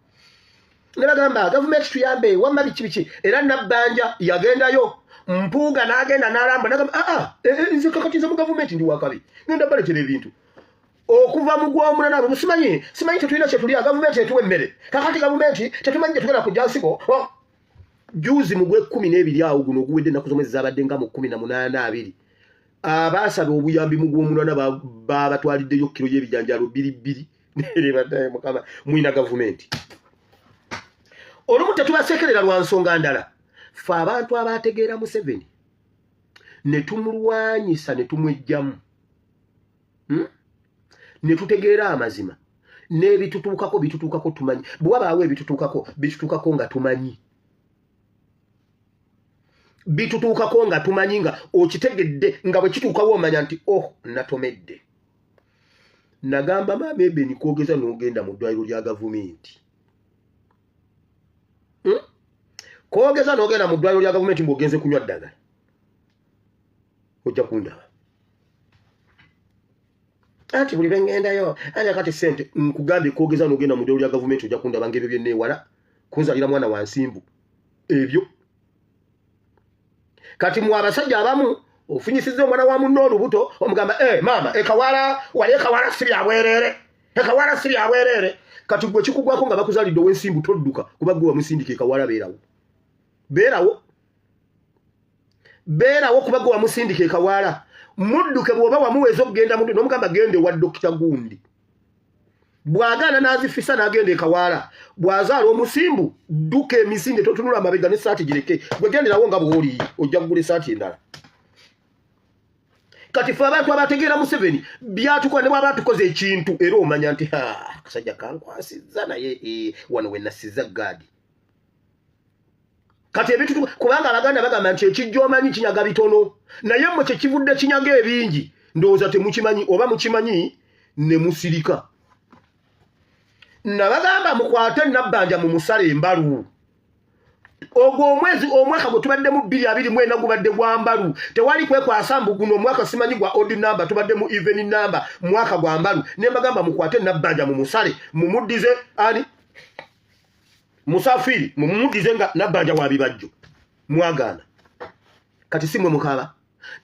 Ne bagamba, "Gavumenti tuyambe, wamma biki biki." Era Nabbanja yagendayo, Mpuuga n'agenda n'alamba, nagamba, "Aa, nze kakati nze mu gavumenti ndi wakabi, ngenda baletera ebintu." Okuva mu gw'omunana, simanyi simanyi tetulina kyetulya, gavumenti etuwa emmere. Kakati gavumenti tetumanyi gye tugenda kujja nsigo. Oh. Juzi mu gw'e12 awo guno oguwedde, ennaku z'omwezi zabadde nga mu 18 2, abaasaba obuyambi mu gw'omunaana babatwaliddeyo kiro y'ebijanjaalo bbiri bbiri. Nerebaddayo Mukama mwina gavumenti. Olumu tetubasekerera lwa nsonga ndala. Fe abantu abategeera Museveni ne tumulwanyisa ne tumwejjamu, Ne tutegeera amazima n'ebitutuukako bitutuukako tumanyi. Bwe wabaawo ebitutuukako, bitutuukako nga tumanyi, bitutuukako nga tumanyi, nga okitegedde, nga bwe kituukawo omanya nti, "Oh, natomedde." Nagamba maama Ebeni, kwogeza n'ogenda mu ddwaliro lya gavumenti, Kwogeza n'ogenda mu ddwaliro lya gavumenti ng'ogenze kunywa ddagala, ojja kundaba. Anti buli lwengendayo anja kati sente. Nkugambye, kwogeza n'ogenda mu ddwaliro lya gavumenti, ojja kundaba ng'ebyo byenneewala kunzalira mwana wa nsimbu ebyo. Kati mu abasajja abamu ofunyisizza omwana wa munno olubuto, omugamba, "Eh, maama, ekawala wali, ekawala si byabwereere, ekawala si byabwereere." Kati gwe kikugwako nga bakuzalidde ow'ensimbu, todduka, kuba gwe wamusindika ekawala. Beerawo, beerawo. Beerawo kuba gwe wamusindika ekawaala. Mudduke bw'oba wamuweeza okugenda muddu n'omugamba genda ewa Dokita gundi. Bw'agaana n'azifisa n'agenda ekawaala. Bw'azaala omusimbu dduka emisinde totunula amabega n'essaati gireke. Gwe genderawo nga bw'oli ojja kugula essaati endala. Kati ffe abantu abategeera Museveni byatukola ne bw'aba atukoze ekintu era omanya nti ha akasajja kankwasizza naye eh, wano we nasiza gaadi. Kati ebintu kubanga Abaganda bagamba nti ekijja omanyi kinyaga bitono naye mmwe kye kivudde kinyaga ebingi ndowooza temukimanyi oba mukimanyi ne musirika. Nabagamba mukwate Nabbanja mumusale embalu. Ogwo omwezi omwaka gwe tubaddemu 2024 gubadde gwa mbalu. Tewali kwekwasa mbu guno omwaka simanyi gwa odd number tubaddemu even number mwaka gwa mbalu. Ne mbagamba mukwate Nabbanja mumusale mumuddize ani Musafiri mumuddize nga Nabbanja wa bibajjo mwagaana. Kati si mwe mukaaba.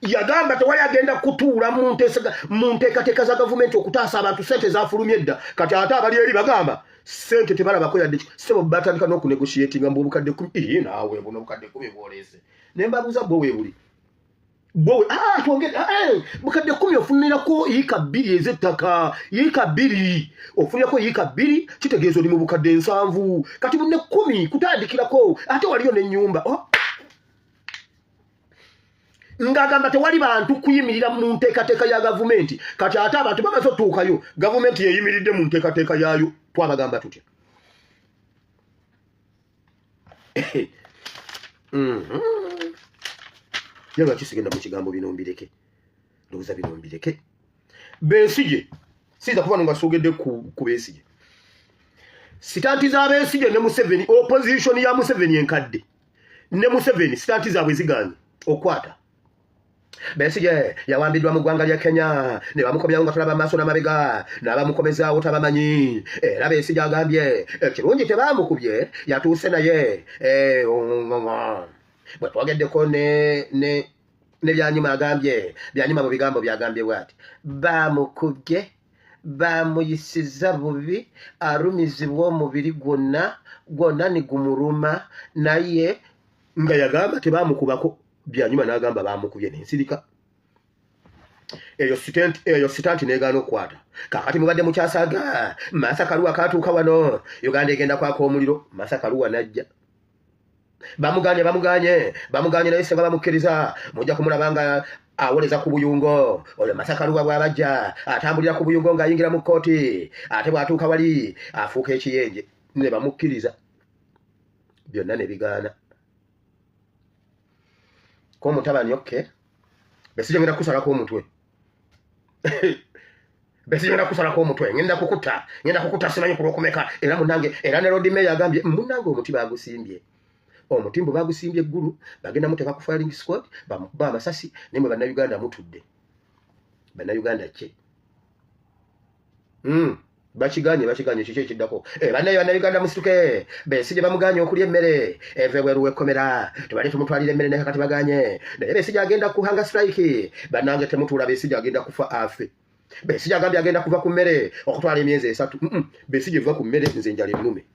Yagamba tewali agenda kutuula mu nteekateeka za gavumenti okutaasa abantu ssente zafulumye edda. Kati ate abali eri bagamba ssente tebalabako yadde ssebo batandika n'okunegotiatinga mbu obukadde 10 ii naawe buno obukadde 10 bwoleese. Ne mbabuuza bwo weebuli. Bwo ah twongere ah eh, bukadde 10 ofunirako yiika 2 ez'ettaka yiika 2 ofunirako yiika 2 kitegeeza oli mu bukadde 7 kati bunne 10 kutandikirako ate waliyo n'ennyumba. Oh. Ng'agamba tewali bantu kuyimirira mu nteekateeka ya gavumenti. Kati ate abantu bamaze otuukayo gavumenti yeyimiridde mu nteekateeka yaayo. Twabagamba tutya? Ye lwaki sigenda mu kigambo bino mbireke? Ndowooza bino mbireke. Besigye siyinza kuba nga soogedde ku Besigye. Sitanti za Besigye ne Museveni, opposition ya Museveni enkadde ne Museveni sitanti zaabwe zigaanye okukwata. Besigye yawambiddwa mu ggwanga lya Kenya ne bamukomyawo nga tulaba amaaso n'amabega n'abamukomezaawo tabamanyi. Era Besigye agambye ekirungi tebaamukubye yatuuse naye. Bwe twogeddeko ne Byanyima agambye Byanyima mu bigambo byagambye bw'ati baamukubye baamuyisiza bubi alumizibwa omubiri gwonna gwonna ne gumuluma naye nga yagamba tebaamukubako. Byanyuma n'agamba baamukubye n'ensirika eyo sitanti negaana okukwata. Kakati mubadde mukyasaaga Martha Karua katuuka wano Uganda egenda kwaka omuliro. Martha Karua n'ajja bamuganye bamuganye bamuganye naye senga bamukkiriza mujja kumulaba nga awoleza ku buyungo. Oyo Martha Karua bw'abajja atambulira ku buyungo ng'ayingira mu kkooti ate bw'atuuka wali afuuka ekiyenje ne bamukkiriza byonna ne bigaana. Ko mutabani okke Besigye ngenda kukusalako omutwe. Besigye ngenda kukusalako omutwe ngenda kukutta ngenda kukutta simanyi ku lwokumeka. Era munnange era ne Lord Mayor agambye munnange omuti baagusimbye omuti mbu baagusimbye eggulu bagenda muteeka ku firing squad bamukuba amasasi naye mwe Bannayuganda mutudde. Bannayuganda ki? Bakiganye bakiganye kiki ekiddako? Bannaye Bannayuganda musituke. Besigye bamuganye okulya emmere eva ebweru w'ekkomera tubadde tumutwalira emmere naye kati baganye naye Besigye agenda kuhanga strike. Bannange temutuula Besigye agenda kufa afe. Besigye agambye agenda kuva ku mmere okutwala emyezi 3. Besigye va ku mmere nze njala ennume.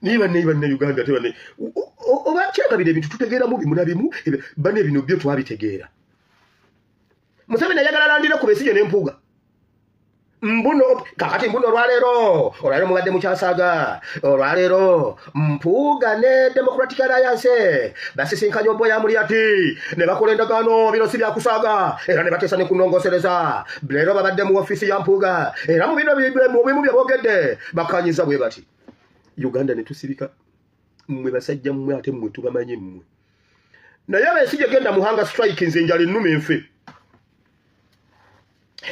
Naye bannaye Bannayuganda ate bannaye oba kyagabira ebintu tutegeeramu bimu na bimu banne bino byo twabitegeera. Museveni ayagala alandire ku Besigye n'empuuga. Mbuno kakati mbuno olwaleero olwaleero mubadde mukyasaaga olwaleero Mpuuga ne Democratic Alliance basisinkanye Obbo ya Mulyati ne bakola endagaano bino si byakusaaga era ne bateesa ne kunongosereza. Leero babadde mu ofiisi ya Mpuuga era mu bino mu bimu bye boogedde bakkaanyizza bwe bati. Uganda ne tusirika mmwe basajja mmwe ate mmwe tubamanyi mmwe. Naye Besigye genda muhanga strike nze njala ennume nfe.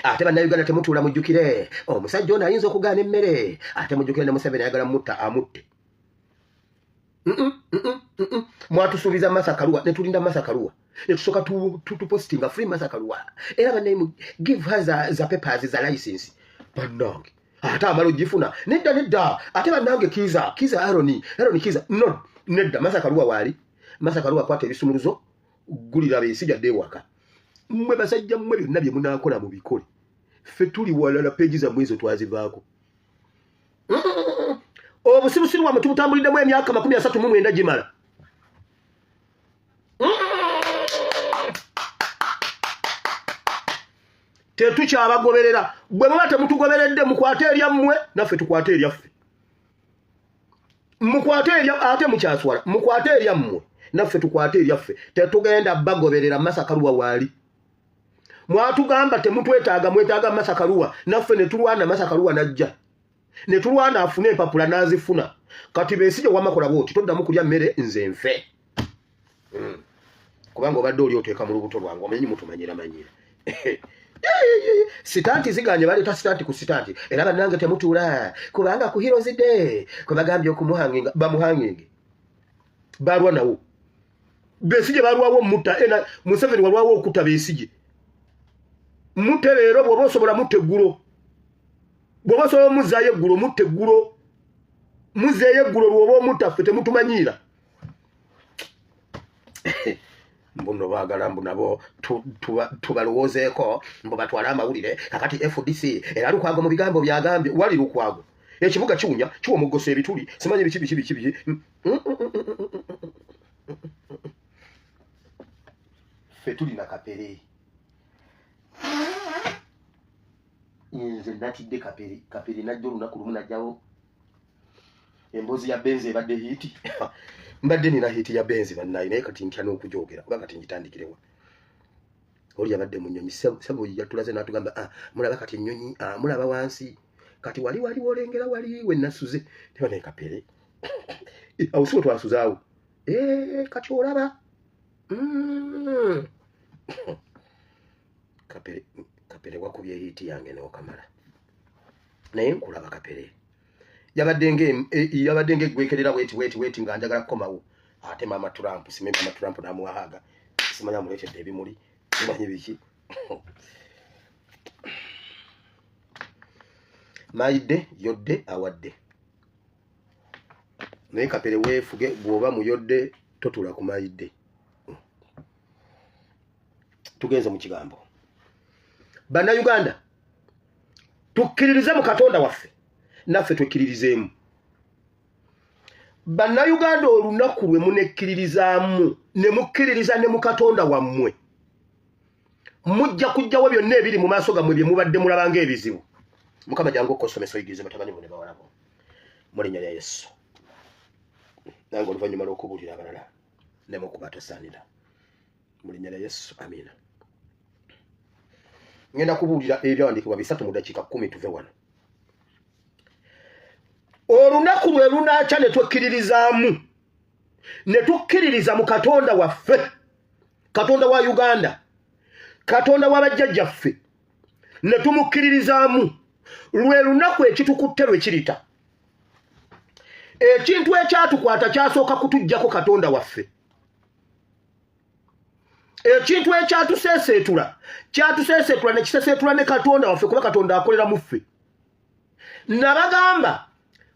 Ate Bannayuganda temutuula mujjukire omusajja ono ayinza okugaana emmere ate mujjukire ne Museveni ayagala mutta amutte. Mwatusuubiza Martha Karua ne tulinda Martha Karua ne tusooka tupostinga free Martha Karua era bannaye give her za papers za license bannange ate amala ogifuna nedda nedda ate bannange Kiza Kiza Aaron Aaron Kiza no nedda Martha Karua waali Martha Karua kwata ebisumuluzo gulira Besigye adde ewaka. Mmwe basajja mmwe byonna bye munaakola mubikole ffe tuli walala peegi zammwe ezo twazivaako. Obusirusiru bwammwe tubutambuliddemu emyaka 39 gimala. Tetukyabagoberera. Bwe muba temutugoberedde, mukwate eryammwe, naffe tukwate eryaffe. Mukwate erya, ate mukyaswala, mukwate eryammwe, naffe tukwate eryaffe. Tetugenda bagoberera. Masakaluwa waali mwatugamba temutwetaaga, mwetaaga Masakaluwa, naffe ne tulwana Masakaluwa najja ne tulwana afune empapula n'azifuna. Kati Besigye wamakola bwoti, toddamu kulya mmere nze nfe, Kubanga obadde oli oteeka mu lubuto lwange, omanyi mutumanyira manyira stunt ziganye, baleeta stunt ku stunt. Era bannange temutuula, kubanga ku Heroes Day kwe bagambye okumuhanginga, bamuhanginge. Balwa nawo Besigye, balwawo mutta ena Museveni, walwawo okutta Besigye. Mutte leero bw'oba osobola, mutte eggulo bw'oba osobola, omuzaayo eggulo, mutte eggulo, muzeeyo eggulo lw'oba omutta. Ffe temutumanyiira. Mbuno baagala mbu nabo tubalowoozeeko, mbu batwale amawulire. Kakati FDC era Lukwago mu bigambo byagambye, wali Lukwago ekibuga kiwunya, kiwa omugoso ebituli, simanyi biki biki biki biki. Ffe tulina Kapere. Nze natidde Kapere. Kapere najja olunaku lumu, najjawo emboozi ya Benzi ebadde hit. Mbadde nina hit ya Benzi bannaye, naye kati ntya n'okujogera, kuba kati ngitandikirewa? Oli yabadde mu nnyonyi, sebo yatulaze n'atugamba, "Ah, mulaba kati ennyonyi, ah, mulaba wansi kati wali wali wolengera wali we nasuze." Teba naye Kapere, awo si we twasuzaawo? Eh, kati olaba. Kapere, Kapere wakubye hit yange n'okamala, naye nkulaba. Kapere yabadde yabadde ng'eggwekerera weti weti weti nga njagala kukomawo. Ate maama Trump, simanyi maama Trump n'amuwahaaga, simanyi amuleetedde ebimuli, simanyi biki. Mayidde yodde awadde, naye Kapere weefuge. Bw'oba muyodde totula ku mayidde. Tugenze mu kigambo. Bannayuganda, tukkiririze mu Katonda waffe, naffe twekkiririzeemu. Bannayuganda, olunaku lwe munekkiririzaamu ne mukkiririza ne mu Katonda wammwe, mujja kujjawo byonna ebiri mu maaso gammwe bye mubadde mulaba ng'ebizibu. Mukama, jangu okosomesa, oyigirize batabani bo ne bawala bo mu linnya lya Yesu. Nange oluvannyuma lw'okubuulira abalala nemukuba tosaanira, mu linnya lya Yesu, amiina. Ngenda kubuulira ebyawandiikibwa 3 mu dakiika 10, tuve wano. Olunaku lwe lunaakya ne twekkiririzaamu ne tukkiririza mu Katonda waffe, Katonda wa Uganda, Katonda wa bajjajjaffe, ne tumukkiririzaamu, lwe lunaku ekitukutte lwe kirita. Ekintu ekyatukwata kyasooka kutuggyako Katonda waffe. Ekintu ekyatuseeseetula kyatuseeseetula ne kiseeseetula ne Katonda waffe, kuba Katonda akolera mu ffe. Nabagamba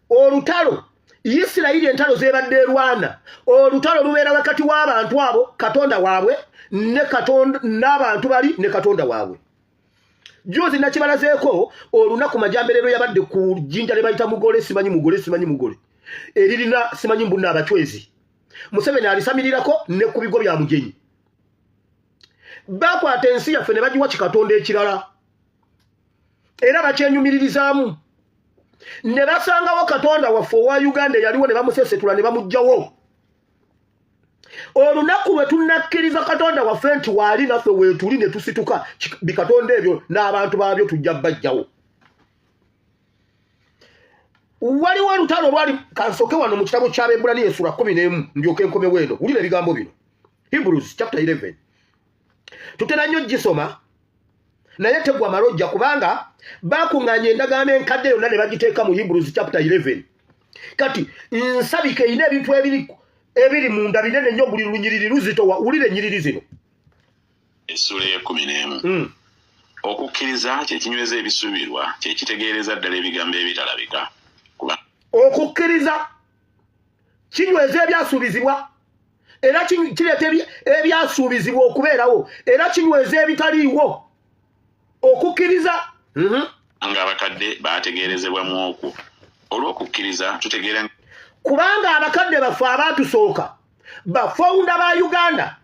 olutalo Isirayiri, entalo zebadde erwana, olutalo lubeera wakati w'abantu abo, Katonda waabwe ne Katonda, n'abantu bali ne Katonda waabwe. Juzi nakibalazeeko olunaku Majamberero yabadde ku jjinja lye bayita Mugole, simanyi Mugole, simanyi Mugole, eririna simanyi mbunna abacwezi. Museveni alisamirirako ne ku bigo bya Mugenyi. Bakwata ensi yaffe ne bagiwa kikatonda ekirala, era bakyenyumiririzaamu. Ne basangawo Katonda waffe owa Uganda eyaliwo ne bamusesetula ne bamuggyawo. Olunaku lwe tunnakkiriza Katonda waffe nti waali naffe weetuli ne tusituka, bikatonda ebyo n'abantu baabyo tujja bajjawo. Waliwo olutalo olwali. Kansoke wano mu kitabo ky'Abebbulaniya essula 11, ndyoke nkomewo eno. Wulira ebigambo bino, Hebrews chapter 11. Tutera nnyo gisoma, naye tegwa malojja, kubanga bakuŋŋaanya endagaano enkadde yonna ne bagiteeka mu Hebrews chapter 11. Kati nsabika erina ebintu ebiri munda binene nnyo, buli lunyiriri luzitowa. Wulira ennyiriri zino.
Essuula ey'e-11. Okukkiriza kye kinyweza ebisuubirwa, kye kitegeereza ddala ebigambo ebitalabika, kuba
Okukkiriza kinyweza ebyasuubizibwa, era kireeta ebyasuubizibwa okubeerawo, era kinyweza ebitaliiwo, okukkiriza.
Nga abakadde baategeerezebwa mu okwo. Olw'okukkiriza tutegeera
Kubanga abakadde baffe abaatusooka, bafounder ba Uganda.